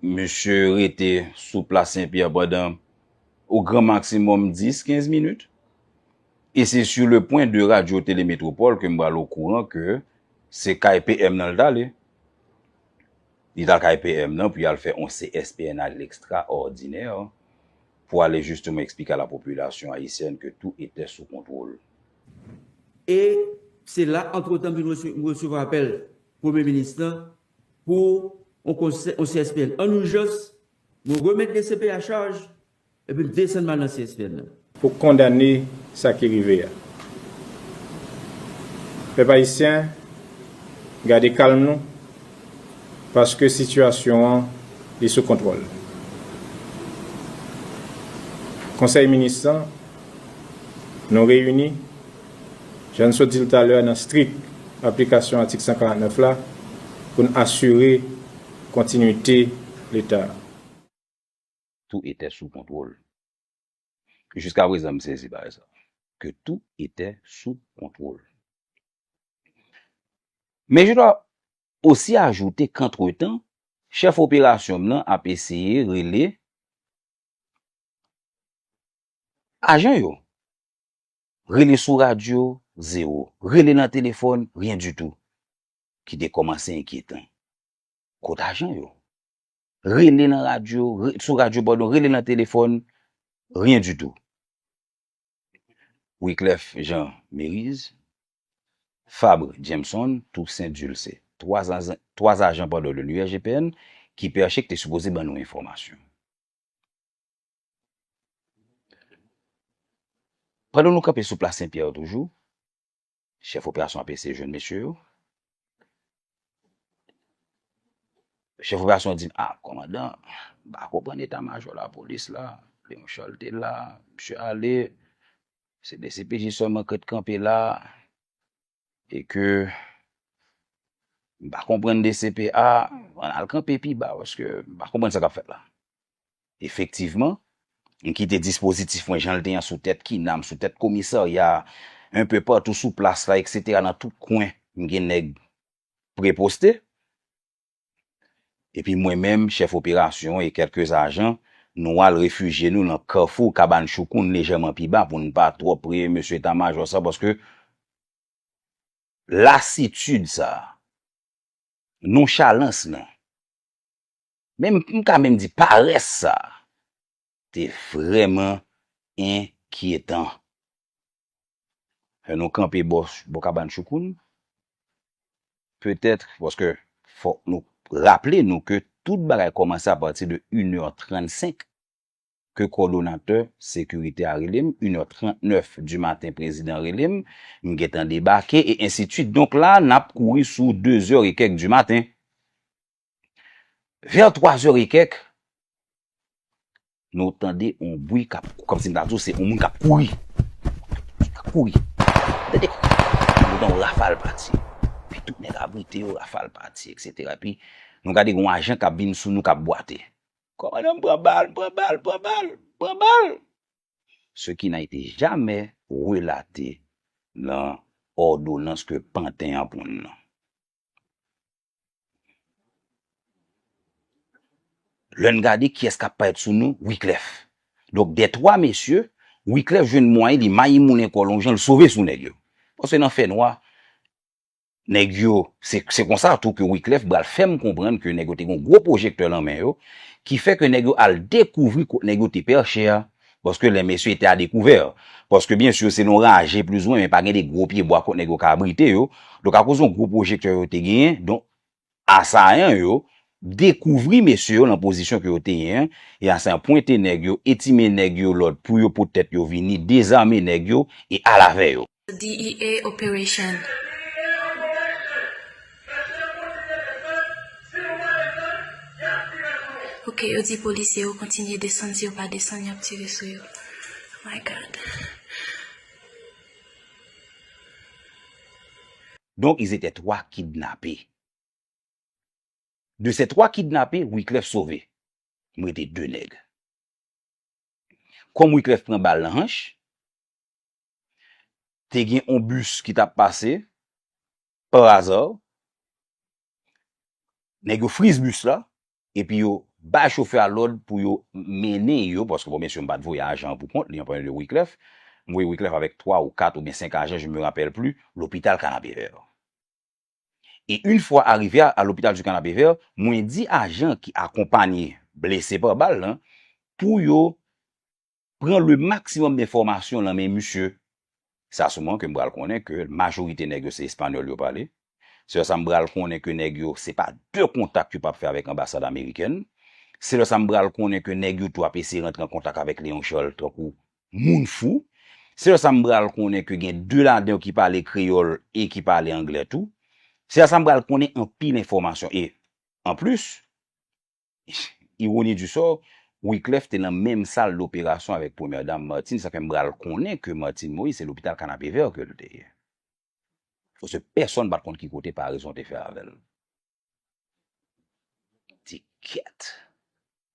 misye rete sou plas Senpyè pandan, o gran maksimòm, dis, kenz minit. E se sur le point de Radio Télé Métropole ke m pral okouran ke se kay P M nan l t ale. Li t al kay P M nan pou y al fè yon C S P N ekstraòdinè pou ale jisteman eksplike a la popilasyon ayisyèn ke tout etè sou kontwòl. E se la, antretan, m vin rese-, m resevwa apèl Premye Minis lan pou yon konsè-, yon C S P N an ijans, nou remèt D C P a chaj, epi m desann m al nan C S P N nan. Pou kondane sa ki rive a. Pèp ayisyen, gade kalm nou, paske sitiyasyon an, li sou kontwòl. Konsèy minis lan, nou reyini, jan n sot di l talè a, nan strik aplikasyon atik san karant nèf la, pou n asire kontinwite Leta. Tout était sous contrôle. Jiska prezan, m sezi bagay sa. Que tout était sous contrôle. Mais je dois aussi ajouter qu'entre-temps, chèf operasyon m nan ap eseye rele ajan yo. Rele sou radyo, zewo. Rele nan telefòn, rien du tout. Ki te kòmanse enkyetan. Kot ajan yo? Rele nan radyo, re-, sou radyo, padon, rele nan telefòn, rien du tout. Wiclef Jean Mériz, Fabre Jameson, Toussaint Dulcé. Twa ajan, twa ajan, padon, de l'U R G P N ki pèche ki te sipoze ban nou enfòmasyon. Pandan nou kanpe sou plas Senpyè toujou, chèf operasyon ap eseye jwenn mesye yo. Chèf operasyon an di m, "A, kòmandan, m pa konprann eta majò lapolis la. Leon Charles te la, misye ale. Se D C P J sèlman k ret kanpe la. E ke m pa konprann D C P A, ann al kanpe pi ba, paske m pa konprann sa k ap fèt la." Efektivman, m kite dispozitif mwen jan l te ye an sou tèt kinam, sou tèt komisarya, enpe patou sou plas la, etsetera, nan tout kwen, m gen nèg preposte. Epi mwen menm, chèf operasyon e kèlke ajan, nou al refijye nou nan Kafou Kabann Choukoun, lejèman pi ba, pou n pa twò pre mesye eta majò sa, paske lasitid sa, nonchalans lan, menm, m ka menm di parès sa, te vrèman enkyetan. Lè nou kanpe bò, bò Kabann Choukoun, petèt, paske fòk nou raple nou ke tout bagay kòmanse apati de inè trannsenk, ke kòdonatè sekirite a rele m, inè trannèf di maten, prezidan rele m, m gentan debake, e ensidswit. Donk la, n ap kouri sou dezè e kèk di maten. Vè twazè e kèk, nou tande yon bri k ap, kòmsi m ta di w se yon moun k ap kouri. K ap kouri. Tande, nou tande yon rafal pati. Pi tout nèg abrite yo, rafal pati, etsetera. Epi nou gade yon ajan k ap vin sou nou, k ap bwate. Kòmandan, m pran bal, m pran bal, m pran bal, m pran bal. Ce qui n'a été jamais relaté nan òdonans ke panten an pran nan. Lè n gade kiyès k ap parèt sou nou, Wiclef. Donk, dè twa mesye, Wiclef jwenn mwayen li mayi moulen kò l yon jan, l sove sou nèg yo. Paske nan fènwa, nèg yo, se, se konsa tou ke Wiclef pral fè m konprann ke nèg yo te gen yon gwo pwojektè nan men yo, ki fè ke nèg yo al dekouvri kot nèg yo te pèche a, paske les messieurs étaient à découvert. Paske, byen si, se yon raje, plizoumwen, men pa gen de gwo pyebwa kot nèg yo ka abrite yo. Donk, akoz yon gwo pwojektè yo te genyen, donk, asayan yo dekouvri mesye yo nan pozisyon ke yo te ye an, e asayan pwente nèg yo, etime nèg yo lòd pou yo pot tèt yo vini, dezame nèg yo e al avè yo. D E A operation. Ok, yo di polisye yo kontinye desann, si yo pa desann, y ap tire sou yo. Oh my God. Donc, ils étaient trois kidnappés. De ces trois kidnappés, Wiclef sove. M rete de nèg. Kòm Wiclef pran bal nan hanch, te gen yon bis ki t ap pase, pa aza, nèg yo friz bis la, epi yo bay chofè a lòd pou yo mennen yo, paske, bon, byen si, m pa t voye ajan an pou kont li, an premye lye Wiclef, m voye Wiclef avèk twa ou kat oubyen senk ajan, je me rappelle plus, lopital Kanapevè. E yon fwa arive a, a l'hôpital du Canapé Vert, mwen di ajan ki akonpanye blese pa bal lan pou yo pran le maximum d'informations nan men misye. Sa sou mwen ke m pral konnen ke majorite nèg yo se espanyòl yo pale. Se lè sa m pral konnen ke nèg yo se pa de kontak yo p ap fè avèk anbasad amerikèn. Se lè sa m pral konnen ke nèg yo tou ap eseye rantre an kontak avèk Léon Charles tankou moun fou. Se lè sa m pral konnen ke gen de ladan yo ki pale kreyòl e ki pale anglè tou. Se lè sa m pral konnen anpil enfòmasyon. E, anplis, ironi du sort, Wiclef te nan menm sal doperasyon avèk Premyè Dam Martine, sa fè m pral konnen ke Martine Moïse se lopital Kanapevè ke l te ye. Paske pèsonn pa t konn ki kote parezon te fè avè l. Di kèt,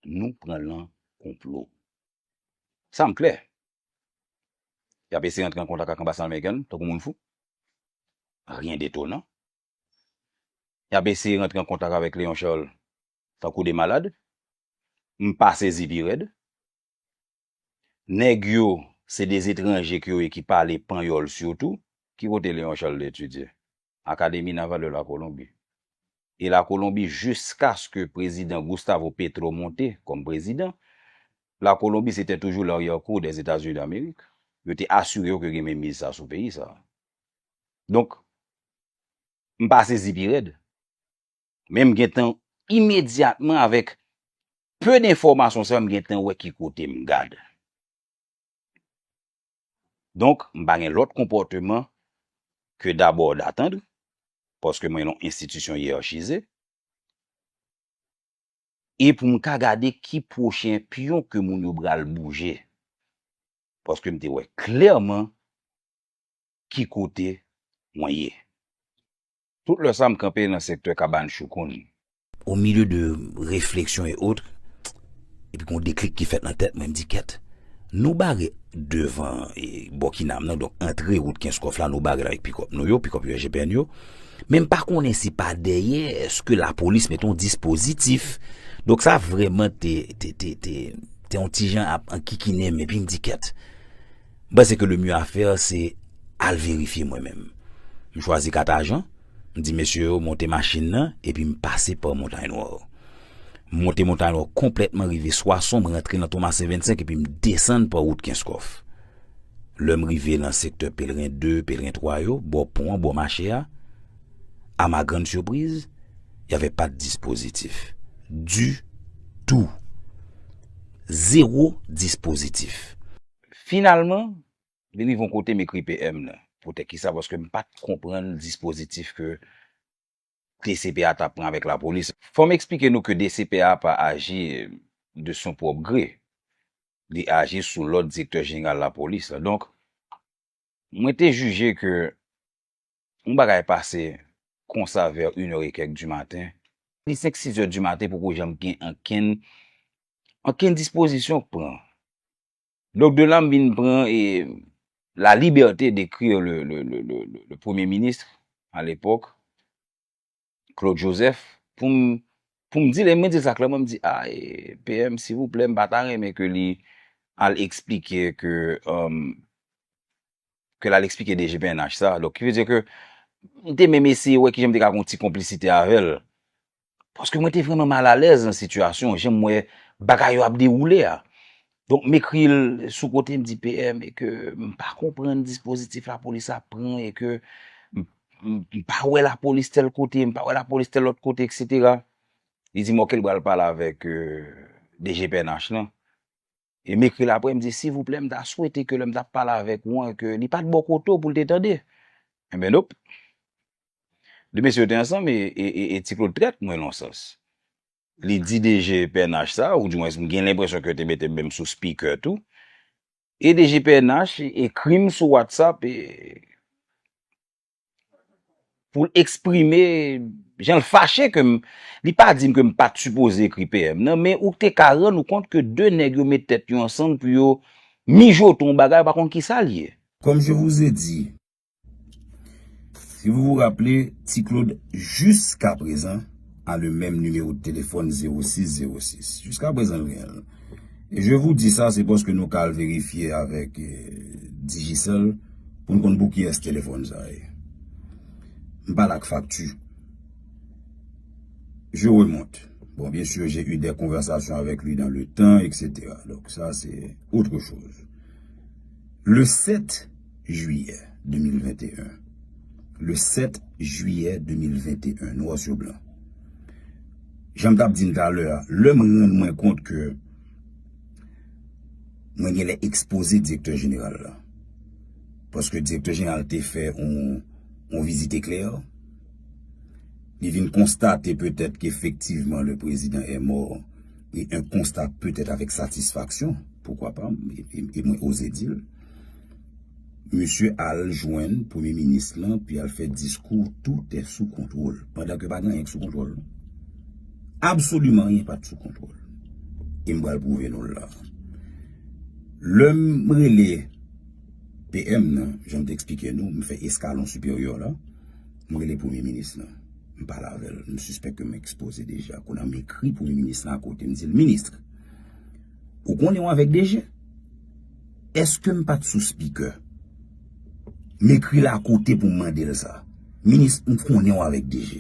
nou pran lan konplo. Sa m klè. Y ap eseye rantre an kontak ak anbasad amerikèn tankou moun fou. Rien d'étonnant. Y ap eseye rantre an kontak avèk Léon Charles tankou de malad. M pa sezi pi rèd. Nèg yo, se de etranje ke yo ye ki pale panyòl sitou. Ki kote Léon Charles te etidye? Académie Navale de la Colombie. E la Kolonbi, jiskaske prezidan Gustavo Petro monte kòm prezidan, la Kolonbi se te toujou l'arrière-cour des États-Unis d'Amérique. Yo te asire yo ke gen menm miz sa sou peyi sa. Donk, m pa sezi pi rèd. Men m gentan imedyatman avèk pe de enfòmasyon sa, m gentan wè ki kote m gad. Donk, m pa gen lòt konpòteman ke d'abord d'attendre, paske mwen yon enstitisyon yèchize, e pou m ka gade ki pwochen pyon ke moun yo pral bouje. Paske m te wè klèman ki kote mwen ye. Tout lè sa, m kanpe nan sektè Kabann Choukoun. Au milieu de réflexion et autres, epi gon deklik ki fèt nan tèt mwen, m di, kèt, nou bare devan e, bò Kinam nan, donk antre wout Kenskòf la, nou bare l avèk pikòp nou yo, pikòp U S G P N yo. Men m pa konnen si pa dèyè, èske lapolis mete yon dispozitif. Donk sa vrèman te, te, te, te, te yon ti jan ap ankikinen m, epi m di, kèt, m panse ke le mieux à faire, se al verifye mwen menm. M chwazi kat ajan, m di mesye yo monte machin nan, epi m pase pa Montay Nwa. M monte Montay Nwa konplètman, rive Swason, m rantre nan Tomasen vennsenk, epi m desann pa wout Kenskòf. Lè m rive nan sektè Pelren de, Pelren twa yo, bò pon an, bò mache a, à ma grande surprise, il y avait pas de dispositif. Du tout. Zéro dispositif. Finalman, vin rive yon kote m ekri P M nan. Poutèt ki sa? Paske m pa t konprann dispozitif ke D C P A t ap pran avèk lapolis. Fò m eksplike nou ke D C P A pa aji de son pwòp gre. Li aji sou lòd direktè jeneral lapolis la. Donk, mwen te jije ke yon bagay pase konsa vè inè e kèk di maten. Li senk, sis è di maten, poko janm gen ankenn, ankenn dispozisyon k pran. Donk, de la, m vin pran e, la liberté d'écrire le, le, le, le, le, le Premier ministre à l'époque, Claude Joseph, pou m, pou m di l, e mwen di l sa klèman, m di, a, e, P M, silvouplè, m pa ta renmen ke li al eksplike ke, um, ke l al eksplike D G P N H sa. Donk, ki vle di ke m te menm eseye wè kijan m te ka gen yon ti konplisite avè l. Paske mwen te vrèman malalèz nan sitiyasyon, jan m wè bagay yo ap dewoule a. Donk, m ekri l sou kote, m di P M, e ke m pa konprann dispozitif lapolis ap pran, e ke m, m, m pa wè lapolis tèl kote, m pa wè lapolis tèl lòt kote, etsetera. Li di m, oke, l pral pale avèk, euh, D G P N H lan. E m ekri l apre, m di, silvouplè, m ta swete ke lè m t ap pale avèk ou an, ke li pa t bò kote w pou l te tande. Enben, nop. De mesye yo te ansanm e, e, e, e Ti Claude trèt mwen nan yon sans. Li di D G P N H sa, ou dimwens m gen lenpresyon ke yo te mete m menm sou speaker tou. E D G P N H ekri m sou WhatsApp e, pou l eksprime jan l fache ke m, li pa di m ke m pa t sipoze ekri P M nan, men ou te ka rann ou kont ke de nèg yo met tèt yo ansanm pou yo mijote yon bagay, ou pa konn kisa l ye. Comme je vous ai dit, si vous vous rappelez, Ti Claude, jusqu'à présent, a le même numéro de téléphone zéro six zéro six. Jusqu'à présent, l gen l. E je vous dis sa, se paske nou ka al verifye avèk, eh, Digicel pou n konn pou kiyès telefòn sa ye. M pale ak fakti. Je remonte. Bon, bien sûr, j'ai eu des conversations avec lui dans le temps, et cetera. Donc, ça, c'est autre chose. Le sept juillet deux mille vingt et un. Le sept juillet deux mille vingt et un, noir sur blanc. Jan m t ap di n talè a, lè m rann mwen kont ke mwen genlè ekspoze direktè jeneral la. Paske direktè jeneral te fè yon, yon vizit eklè. Li vin konstate petèt ke efektivman le président est mort, et un constat peut-être avec satisfaction, pourquoi pas, e, e, e mwen oze di l. Misye al jwenn premye minis lan, pou y al fè diskou, tout est sous contrôle, pandan ke pa gen anyen k sou kontwòl. Absoliman anyen pa t sou kontwòl. E m pral pwouve nou l la. Lè m rele P M nan, jan m te eksplike nou, m fè eskalon siperyè la, m rele premye minis lan. M pale avè l, m sispèk ke m ekspoze deja. Kounye a m ekri premye minis lan akote, m di l, minis, ou konnen w avèk D G? Èske m pa t sou speaker? M ekri l akote pou m mande l sa. Minis, m konnen w avèk D G.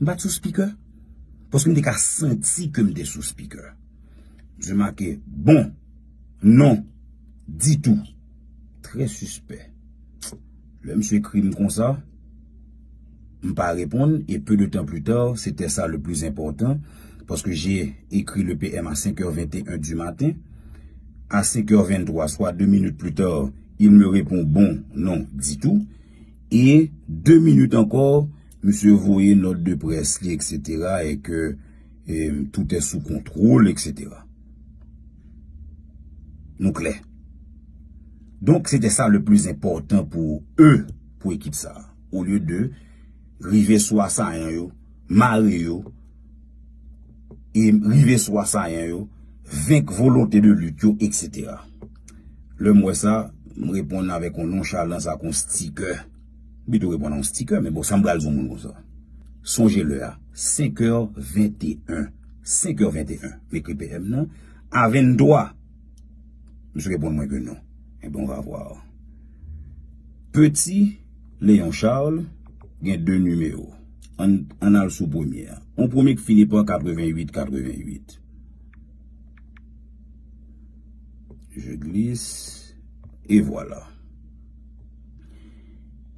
M pa t sou speaker? Paske m te ka santi ke m te sou speaker. Misye make, bon, non, ditou. Trè sispè. Lè misye ekri m konsa, m pa reponn, et peu de temps plus tard, c'était ça le plus important, parce que j'ai écrit le P M à cinq heures vingt et un du matin. À cinq heures vingt-trois, soit deux minutes plus tard, Il me répond: bon, non, du tout. E de minit ankò, misye voye nòt de près li, et cetera, e ke, e, tout est sous contrôle, et cetera. Nou klè. Donk, se te sa le pli enpòtan pou e, pou ekip sa a. Olye de rive sou asayan yo, mare yo, e rive sou asayan yo, venk volonte de lit yo, et cetera. Lè m wè sa, m reponn avèk yon nonchalans ak yon stikè. M pito reponn yon stikè, men bon, sa m pral di yon moun konsa. Sonje lè a, senk è venteyen. Senk è venteyen. M ekri P M nan. A venntwa. Misye reponn mwen ke non. Ebyen, on va voir. Petit Léon Charles gen de nimewo. Ann, ann al sou premye a. On premye ki fini pa katrevenn uit, katrevenn uit. Je glisse. Et voilà.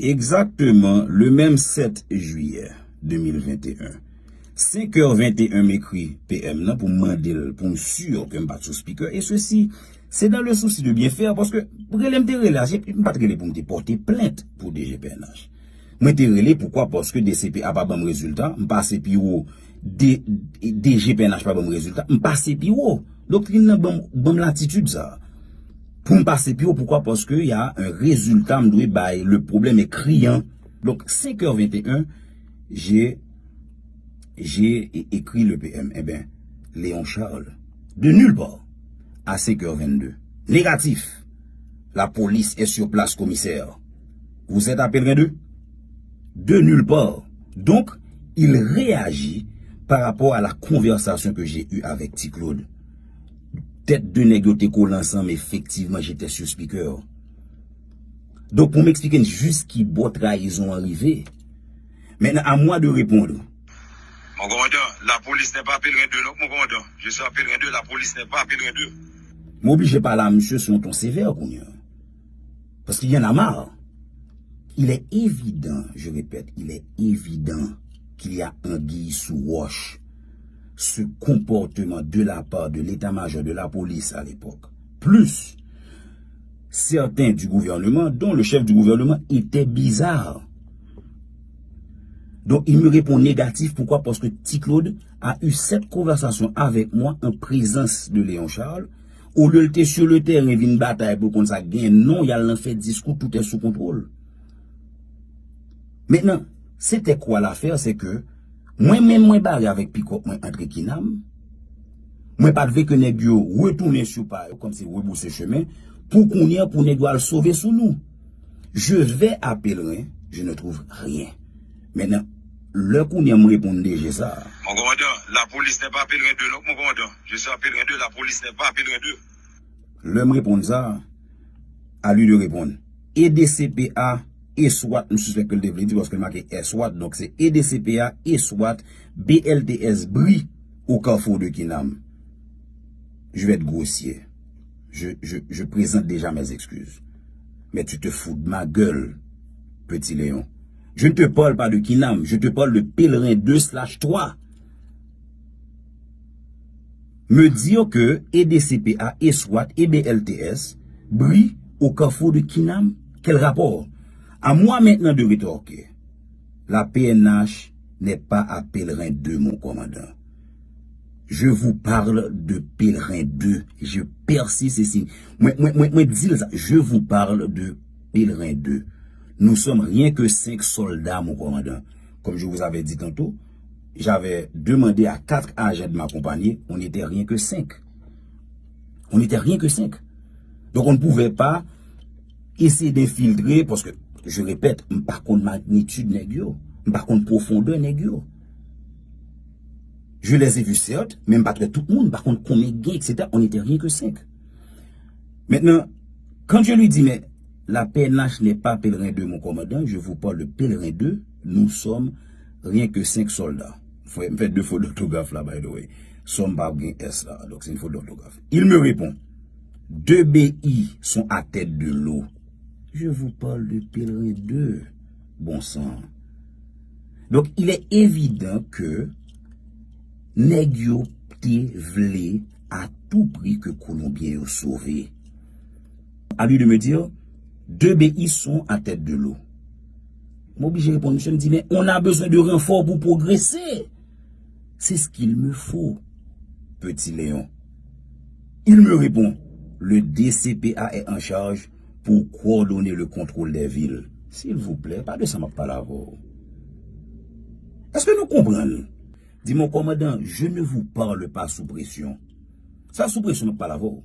Egzakteman, le menm sèt jiyè de mil venteyen, senk è venteyen, m ekri P M nan pou m mande l, pou m si ke m pa t sou speaker. E sesi, se dans le souci de bien faire, paske rele m te rele a, m pa t rele pou m te pòte plent pou D G P N H. Mwen te rele, poukwa? Paske D C P A pa ban m rezilta, m pase pi wo, D-, D G P N H pa ban m rezilta, m pase pi wo. Doktrin nan ban m, ban m latitid sa a. Pou m pase pi wo, poukwa? Paske y a un résultat, m dwe bay, le problème est criant. Donk, senk è venteyen, j'ai, j'ai é-, écrit le P M. Ebyen, Léon Charles, de nulle part, à senk è vennde. Négatif. La police est sur place, commissaire. Vous êtes à Pellerin deux? De nulle part. Donc, il réagit par rapport à la conversation que j'ai eue avec Ti Claude. Tèt de nèg yo te kole ansanm, efektivman, j'étais sur speaker. Donk, pou m eksplike n jis ki bò trayizon an rive. Maintenant, à moi de répondre. Mon commandant, la police n'est pas à Pellerin deux, non, mon commandant. Je suis à Pellerin deux, la police n'est pas à Pellerin deux. M oblije pale a misye sou yon ton sevè kounye a. Parce qu'il y en a marre. Il est évident, je répète, il est évident qu'il y a anguille sous roche. Ce comportement de la part de l'état-major de la police à l'époque, plus certains du gouvernement, dont le chef du gouvernement, était bizarre. Donc, il me répond négatif. Pourquoi? Parce que Ti Claude a eu cette conversation avec moi en présence de Léon Charles. Olye l te sur le terrain, vin batay pou konn sa gen non, y al nan fè diskou, tout est sous contrôle. Maintenant, c'était quoi l'affaire? C'est que mwen menm, mwen bare avèk pikòp mwen antre Kinam. Mwen pa t vle ke nèg yo retounen sou pa yo, kòmsi rebouse chemen, pou kounye a, pou nèg yo al sove sou nou. Je vais à Pellerin, je ne trouve rien. Maintenant, lè kounye a m reponn D G sa a. Mon commandant, la police n'est pas à Pellerin deux, non, mon commandant. Je suis à Pellerin deux, la police n'est pas à Pellerin deux. Lè m reponn sa, à lui de répondre. E D C P A, e swat, m sispèk ke l te vle di, paske l make e swat, donk se e D C P A, e swat, B L T S bri au carrefour de Kinam. Je vais être grossier. Je, je, je présente déjà mes excuses. Mais tu te fous de ma gueule, petit Léon. Je ne te parle pas de Kinam, je te parle de Pèlerin deux slash trois. Me dire que E D C P A, e swat, e B L T S brille au carrefour de Kinam? Quel rapport? À moi maintenant de rétorquer. La P N H n'est pas à Pèlerin deux, mon commandant. Je vous parle de Pèlerin deux. Je persiste et signe. Mwen, mwen, mwen, mwen di l sa. Je vous parle de Pèlerin deux. Nous sommes rien que cinq soldats, mon commandant. Comme je vous avais dit tantôt, j'avais demandé à quatre agents de m'accompagner. On n'était rien que cinq. On n'était rien que cinq. Donc on ne pouvait pas essayer d'infiltrer, parce que, je répète, m pa konn magnitude nèg yo, m pa konn pwofondè nèg yo. Je les ai vus, certes, men m pa t wè tout moun, m pa konn konbyen gen, et cetera. On n'était rien que cinq. Maintenant, quand je lui dis, mais la P N H n'est pas Pèlerin deux, mon commandant, je vous parle de Pèlerin deux, nous sommes rien que cinq soldats. Fò m fè de fot dòtograf la, by the way. Sòm pa gen S la, donk se yon fot dòtograf. Il me répond, deux B I sont à tête de l'eau. Je vous parle de Pèlerin deux. Bon sang. Donc, il est évident que nèg yo te vle à tout prix que Kolonbyen yo sove. À lui de me dire, Deux B I sont à tête de l'eau. M oblije reponn misye, m di, mais on a besoin de renforts pour progresser. C'est ce qu'il me faut, petit Léon. Il me répond, le D C P A est en charge pour coordonner le contrôle des villes. Silvouplè, pa de sa m ap pale avè w. Èske nou konprann? Di, mon commandant, je ne vous parle pas sous pression. Sa sou presyon m ap pale avè w.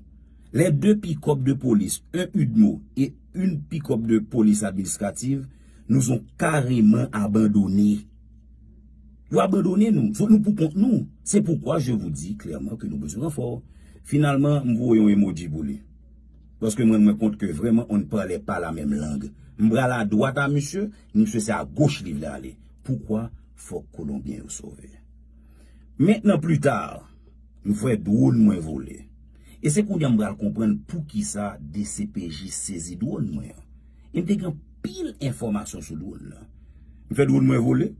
Les deux pick-up de police, un UDMO et une pick-up de police administrative, nous ont carrément abandonnés. Yo abandone nou. So, nou pou kont nou. C'est pourquoi je vous dis clairement que nous besoin renfò. Finalman, m voye yon emoji pou li. Paske m rann mwen kont ke vrèman on ne parlait pas la même langue. M pral a dwat a misye, misye se a goch li vle ale. Poukwa? Fòk Kolonbyen yo sove. Mentnan, pli ta, m fè dwòn mwen vole. E se kounye a m pral konprann poukisa D C P J sezi dwòn mwen an. E m te gen anpil enfòmasyon sou dwòn nan. M fè dwòn mwen vole.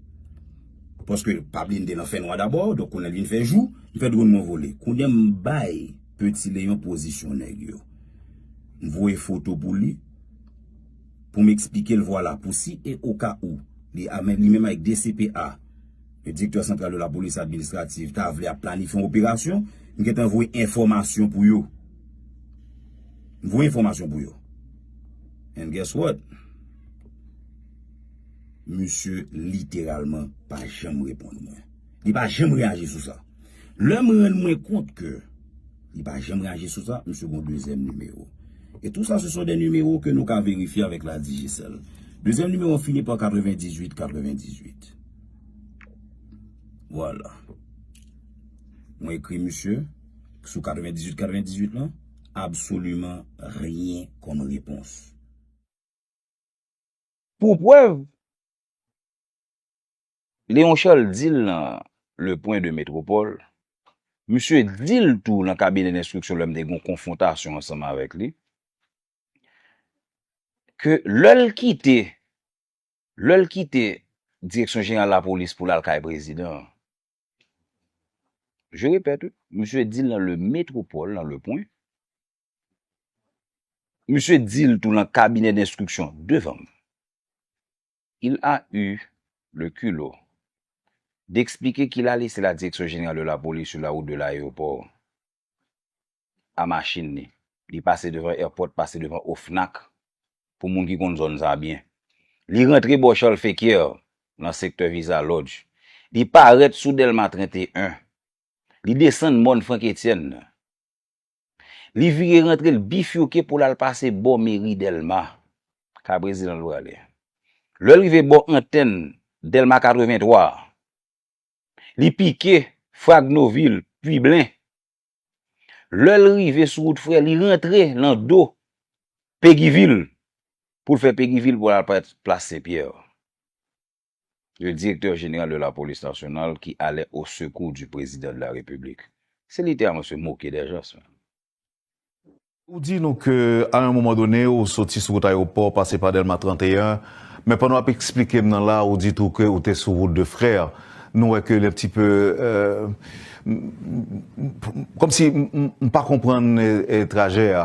Paske pa bliye n te nan fènwa dabò, donk kounye a l vin fè jou, m fè dwòn mwen vole. Kounye a m bay Peti Leyon pozisyon nèg yo. M voye foto pou li, pou m eksplike l, vwala, pou si e o ka ou, li, a, men, li menm avèk D C P A, le directeur central de la police administrative, ta vle ap planifye yon operasyon, m gentan voye enfòmasyon pou yo. M voye enfòmasyon pou yo. And guess what? Misye literalman pa janm reponn mwen. Li pa janm reyaji sou sa. Lè m rann mwen kont ke li pa janm reyaji sou sa, misye gon dezyèm nimewo. Et tout ça, ce sont des numéros que nou ka verifye avèk la Digicel. Dezyèm nimewo an fini pa katrevendizuit katrevendizuit. Vwala. Mwen ekri misye sou katrevendizuit katrevendizuit lan, absoliman ryen kòm repons. Pou prèv, Léon Charles di l nan Le Point de Métropole, misye di l tou nan kabinè denstriksyon lè m te gen yon konfwontasyon ansanm avèk li, ke lè l kite, lè l kite Direksyon Jeneral Lapolis pou l al kay prezidan an. Je répète, wi, misye di l nan Le Métropole, nan Le Point. Misye di l tou nan kabinè denstriksyon devan m. Il a eu le culot d'expliquer qu'il a laissé la direction générale de la police sur la route de l'aéroport a machin li. Li pase devan airport, pase devan OFNAC, pou moun ki konn zòn sa byen. Li rantre bò Charles Fequière, nan sektè Visa Lodge. Li parèt sou Dèlma trannteyen. Li desann mòn Frank Etienne nan. Li vire rantre, l bifike pou l al pase bò meri Dèlma. Kay prezidan l prale. Lè l rive bò antèn Dèlma katrevenntwa, li pike Fragnovil, Piblen. Lè l rive sou wout Frè, li rantre nan do Pegivil pou l fè Pegivil pou l al plas Sen Pyè. Le directeur général de la police nationale qui allait au secours du président de la République. Se literalman se moke dè jan sa. Ou di nou ke, à un moment donné, ou soti sou wout Ayewopò, pase pa Dèlma trannteyen, men pandan w ap eksplike m nan la, ou di tou ke ou te sou wout de Frè. Nou wè ke li un petit peu, euh, m- m- m- kòmsi m- m- m pa konprann, eh, eh, trajè a.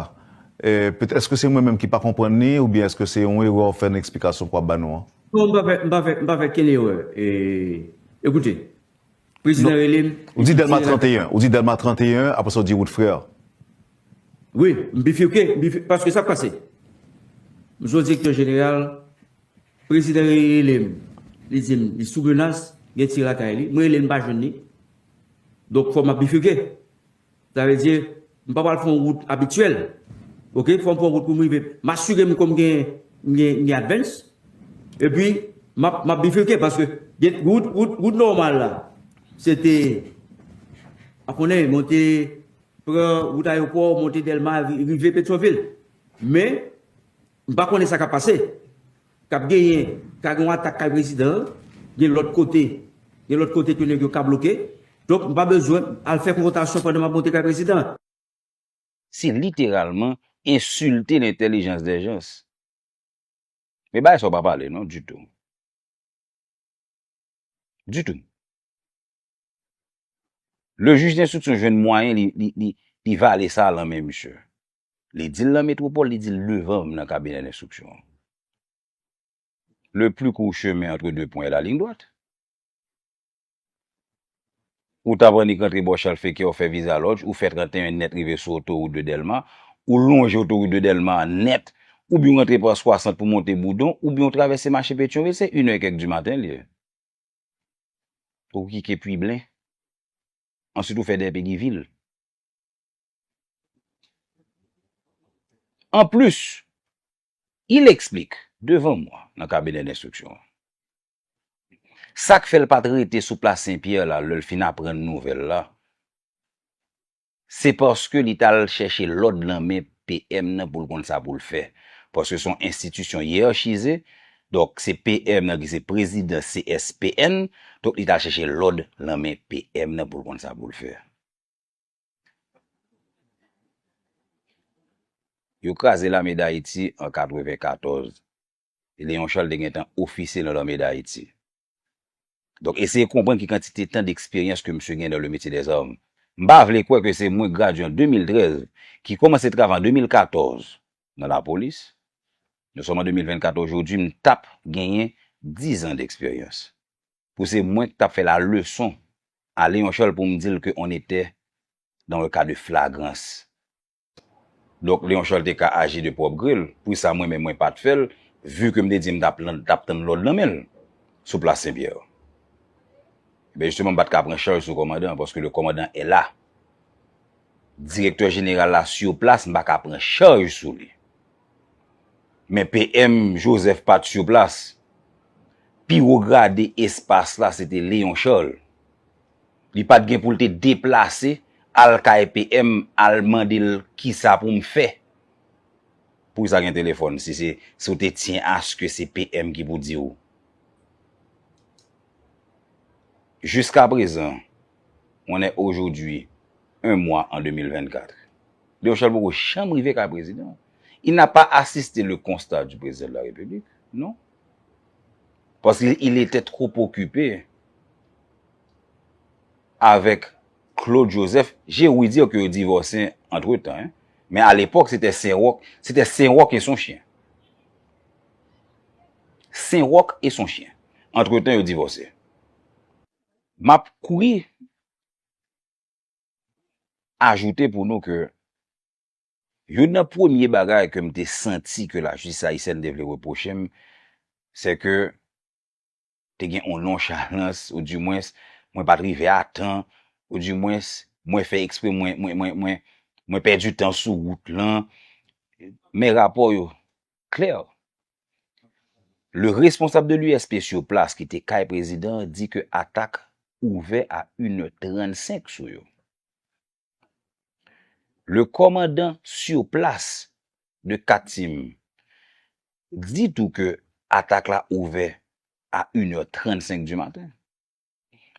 Eh, pètèt, èske se mwen menm ki pa konprann li, oubyen èske se yon erè w fè nan eksplikasyon ke w ap ba nou an? Non, m pa fè, m pa fè, m pa fè kenn erè. E, ekoute, prezidan rele m. Ou di Dèlma trannteyen, ou di Dèlma trannteyen, apre sa w di wout Frè. Wi, m bifike, m bifike, paske sa k pase. M se yon direktè jeneral, prezidan rele m, li di m, li sou menas, gen tir lakay li. Mwen rele l, m pa jwenn li. Donk, fò m ap bifike. Sa vle di, m pa pral fè yon wout abityèl. Oke, fò m fè yon wout pou m rive. M asire m ke m gen, m gen, m gen advance. Epi, m ap, m ap bifike paske gen wout, wout, wout nòmal la. Se te, pa konnen, monte, pran wout Ayewopò, monte Dèlma, ri- rive Petyonvil. Men, m pa konnen sa k ap pase. K ap genyen, ka gen yon atak kay prezidan an, gen lòt kote, gen lòt kote ke nèg yo ka bloke. Donk, m pa bezwen al fè konfwontasyon pandan m ap monte kay prezidan an. Se literalman ensilte lentèlijans dè jan. Men bagay sa yo pa pale non, ditou. Ditou. Le jij denstriksyon jwenn mwayen li, li, li, li vale sa lan men misye. Li di l nan metwopòl, li di l devan m nan kabinè lenstriksyon an. Le plus court chemin entre deux points est la ligne droite. Ou t ap annik rantre bò Chalfeke, ou fè viza lodge, ou fè trannteyen nèt rive sou otowout de Dèlma, ou lonje otowout de Dèlma nèt, oubyen ou rantre pa swasant pou monte Boudon, oubyen ou travèse mache Petyonvil, se inè kèk di maten li ye. Ou kike Piblen. Answit, ou fè dèyè Pegivil. Anplis, il explique devant moi, nan kabinè lenstriksyon an, sa k fè l pa t rete sou plas Senpyè la, lè l fin aprann nouvèl la, se paske li t al chèche lòd nan men P M nan pou l konn sa pou l fè. Paske se yon enstitisyon yèchize, donk se P M nan ki se prezidan C S P N, donk li t al chèche lòd nan men P M nan pou l konn sa pou l fè. Yo kraze Lame Dayiti an katrevenkatòz. E Léon Charles te gentan ofisye nan Lame Dayiti. Donk, eseye konprann ki kantite tan deksperyans ke misye gen dans le métier des armes. M pa vle kwè ke se mwen k gradye an de mil trèz, ki kòmanse travay an de mil katòz nan lapolis. Nous sommes en de mil vennkat aujourd'hui, m t ap genyen dizan deksperyans. Pou se mwen ki t ap fè la leson a Léon Charles pou m di l ke on était dans le cas de flagrance. Donk, Léon Charles te ka aji de pwòp gri l. Poukisa mwen menm mwen pa t fè l, vi ke m te di m t ap, t ap tann lòd nan men l sou plas Senpyè? Ben, jisteman, m pa t ka pran chaj sou kòmandan an, paske le commandant est là. Direktè jeneral la sur place, m pa ka pran chaj sou li. Men P M Joseph pa t sur place. Pi wo grade espas la, se te Léon Charles. Li pa t gen pou l te deplase, al kay P M, al mande l kisa pou m fè. Poukisa gen telefòn, si se, si w te tyen aske se P M ki pou di w? Jusqu'à présent, on est aujourd'hui un mois en de mil vennkat. Léon Charles poko janm rive kay prezidan. Il n'a pas assisté le constat du président de la République, non. Parce qu'il il était trop occupé avec Claude Joseph. J'ai ouï dire que yo divòse antretan, hein. Men alepòk, se te Senwòk, se te Senwòk e son chyen. Senwòk e son chyen. Antretan, yo divòse. M ap kouri ajoute pou nou ke youn nan premye bagay ke m te santi ke lajistis ayisyèn te vle repwoche m, se ke te gen yon nonchalans, oudimwens, mwen pa t rive a tan, oudimwens, mwen fè ekspre, mwen, mwen, mwen, mwen, mwen pèdi tan sou wout lan. Men rapò yo klè. Le responsable de l'U S P sur place ki te kay prezidan an di ke atak ouvè a une heure trannsenk sou yo. Le commandant sur place de Katim di tou ke atak la ouvè a une heure trannsenk du matin.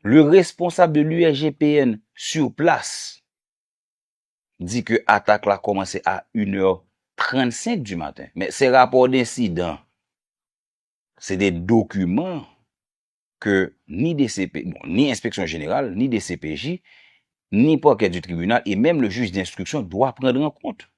Le responsable de l'U S G P N sur place di ke atak la kòmanse a une heure trannsenk du matin. Men se rapò densidan, se de dokiman ke ni D C P, bon, ni Enspeksyon Jeneral, ni D C P J, ni parquet du tribunal et même le juge d'instruction doit prendre en compte.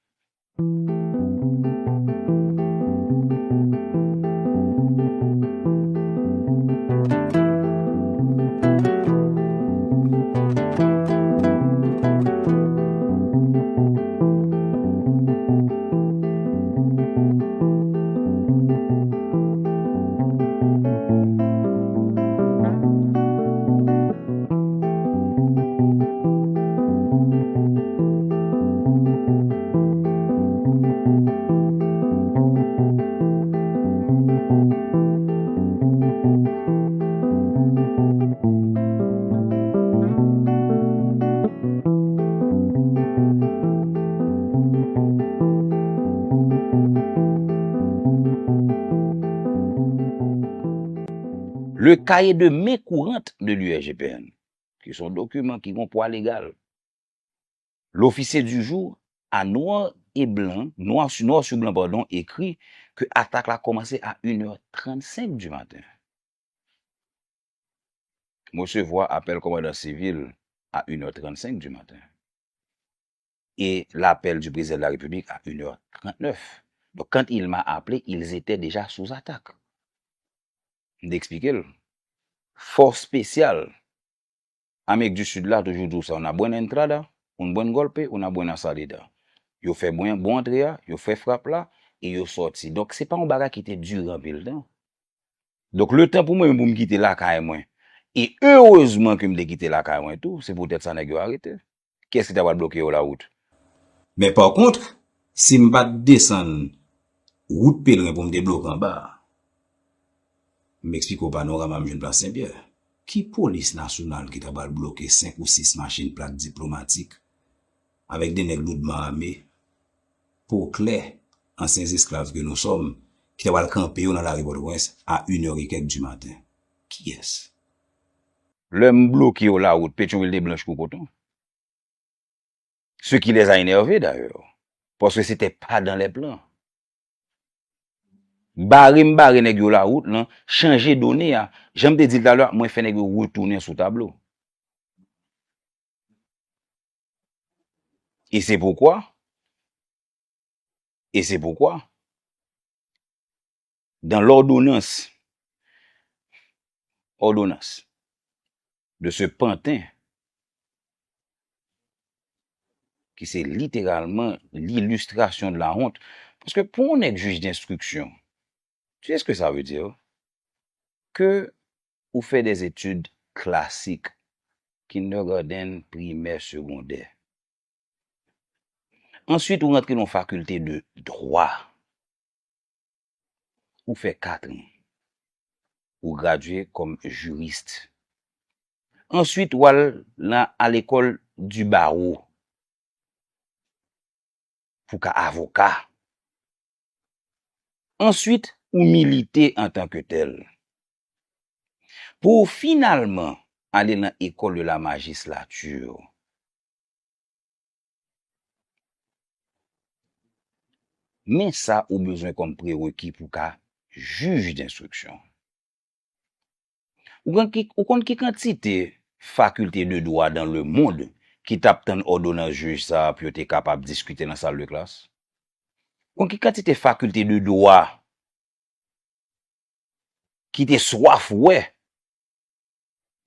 Le cahier de main courante de l'U S G P N, ki se yon dokiman ki gen pwa legal. L'officier du jour, a noir et blanc, noir sur, noir sur blanc, pardon, écrit que atak la kòmanse a une heure trannsenk du matin. M resevwa apèl kòmandan sivil a une heure trannsenk du matin. et l'appel du président de la République à une heure trente-neuf. Donc, quand il m'a appelé, ils étaient déjà sous attaque. M te eksplike l. Fòs espesyal Amerik di Sid la toujou di w sa, una buena entrada, un buen golpe, una buena salida. Yo fè bon, bon antre a, yo fè frap la, e yo sòti. Donk, se pa yon bagay ki te dire anpil tan. Donk, letan pou mwen menm pou m kite lakay mwen, e erezman ke m te kite lakay mwen tou, se poutèt sa nèg yo arete. Kiyès ki ta pral bloke yo lawout? Men pa kont, si m pa t desann wout Pelren pou m te bloke anba a, m eksplike w panorama m jwenn plas Senpyè. Ki polis nasyonal ki ta pral bloke senk ou sis machin plak diplomatik avèk de nèg loudman ame, po klè, ansyen esklav ke nou sòm, ki ta pral kanpe yo nan lari Pòtoprens a inè e kèk di maten? Kiyès? Lè m bloke yo lawout, Petyonvil te blanch kou koton. Ce qui les a énervés d'ailleurs, parce que c'était pas dans les plans. Bare m bare nèg yo lawout lan, chanje done a. Jan m te di l talè a, mwen fè nèg yo retounen sou tablo. E se poukwa, e se poukwa, dans l'ordonnance, ordonnance de ce pantin ki se literalman l'illustration de la honte. Paske pou yon nèg jij denstriksyon, tu sais ce que ça veut dire? Ke ou fè des études classiques, kindergarten, primè, segondè. Answit, ou rantre nan fakilte de dwa. Ou fè kat an. Ou gradye kòm jiris. Answit, ou al nan, à l'école du barreau pou ka avoka. Answit, ou milite antanke tèl. Pou w finalman ale nan école de la magistrature. Men sa ou bezwen kòm prereki pou ka jij denstriksyon. Ou konn ki, ou konn ki kantite fakilte de dwa dans le monde ki t ap tann òdonans jij sa a pou yo te kapab diskite nan sal de klas? Ou konn ki kantite fakilte de dwa ki te swaf wè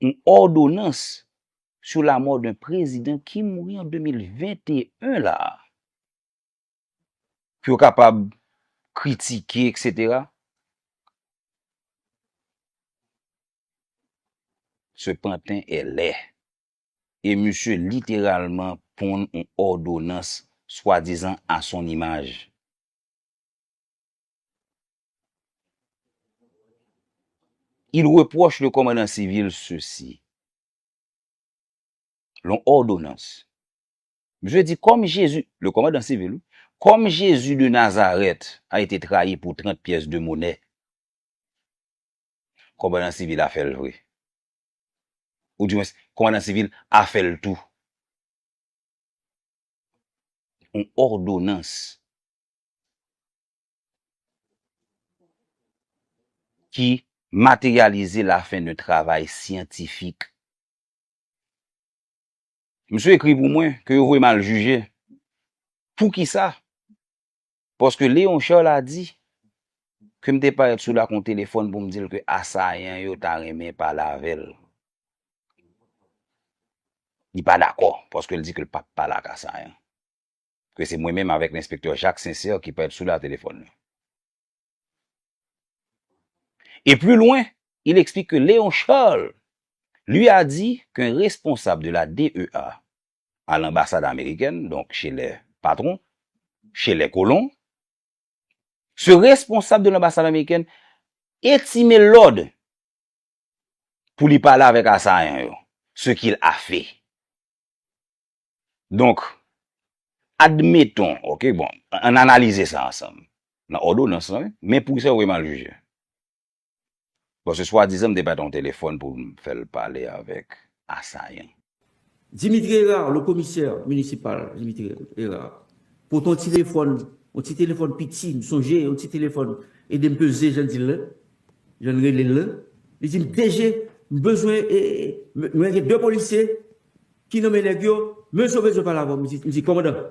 yon òdonans sur la mort d'un président ki mouri an de mil venteyen la a, pou yo kapab kritike, etsetera. Ce pantin est laid. E misye literalman ponn yon òdonans swadizan à son image. Il reproche le commandant civil ceci. Yon òdonans. Misye di, comme Jésus, le commandant civil, wi, comme Jésus de Nazareth a été trahi pour trente pièces de monnaie. Kòmandan sivil a fè l vre. Oudimwens, kòmandan sivil a fè l tou. Yon òdonans ki materyalize la fin d'un travail scientifique. Misye ekri pou mwen ke yo voye m al jije. Poukisa? Paske Léon Charles a di ke m te parèt sou la ak yon telefòn pou m di l ke asayan yo ta renmen pale avè l. Li pa dakò, paske l di ke l p ap pale ak asayan. Ke se mwen menm avèk lenspektè Jacques Sincère ki parèt sou la telefòn nan. Et plus loin, il explique que Léon Charles lui a dit qu'un responsable de la D E A à l'ambassade américaine, donc chez les patrons, chez les colons, ce responsable de l'ambassade américaine etime lòd pou li pale avèk asayan yo, ce qu'il a fait. Donk, admettons, ok, bon, ann analize sa ansanm. Nan òdonans lan, wi, men poukisa yo voye m al jije? Paske swadizan m te pèdi yon telefòn pou m fè l pale avèk asayan. Dimitri Hérard, le commissaire municipal, Dimitri Hérard, pote yon ti telefòn, yon ti telefòn piti, m sonje, yon ti telefòn, ede m peze, jan l di l la, jan l rele l la. Li di m, D G, m bezwen, e, e, m, mwen gen de polisye ki nonmen nèg yo, men yo bezwen pale avè w. M di, m di, kòmandan,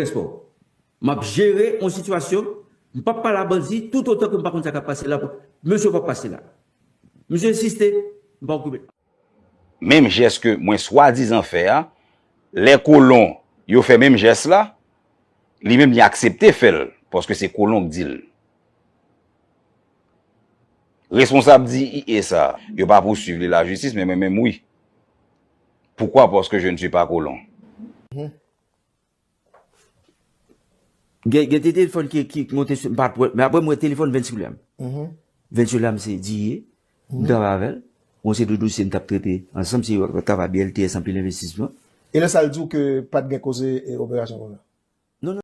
Respè. M ap jere yon sitiyasyon, m p ap pale a bandi toutotan ke m pa konn sa k ap pase la. Mesye p ap pase la. Mesye ensiste, m pa okipe. Menm jès ke mwen swadizan fè a, lè kolon yo fè menm jès la, li menm li aksepte fè l, paske se kolon k di l. Responsab di I E sa, yo pa pouswiv li lajistis, men mwen menm wi. Poukwa? Paske je ne suis pas colon. Gen gen te telefòn ki ki monte sou m pa t wè, men apre m wè telefòn Venn Silyam. Venn Silyam se D A, m travay avè l. Yon seri de dosye m t ap trete ansanm, se travay B L T S anpil envestisman. E lè sa l di w ke pa t gen koze e, operasyon konsa?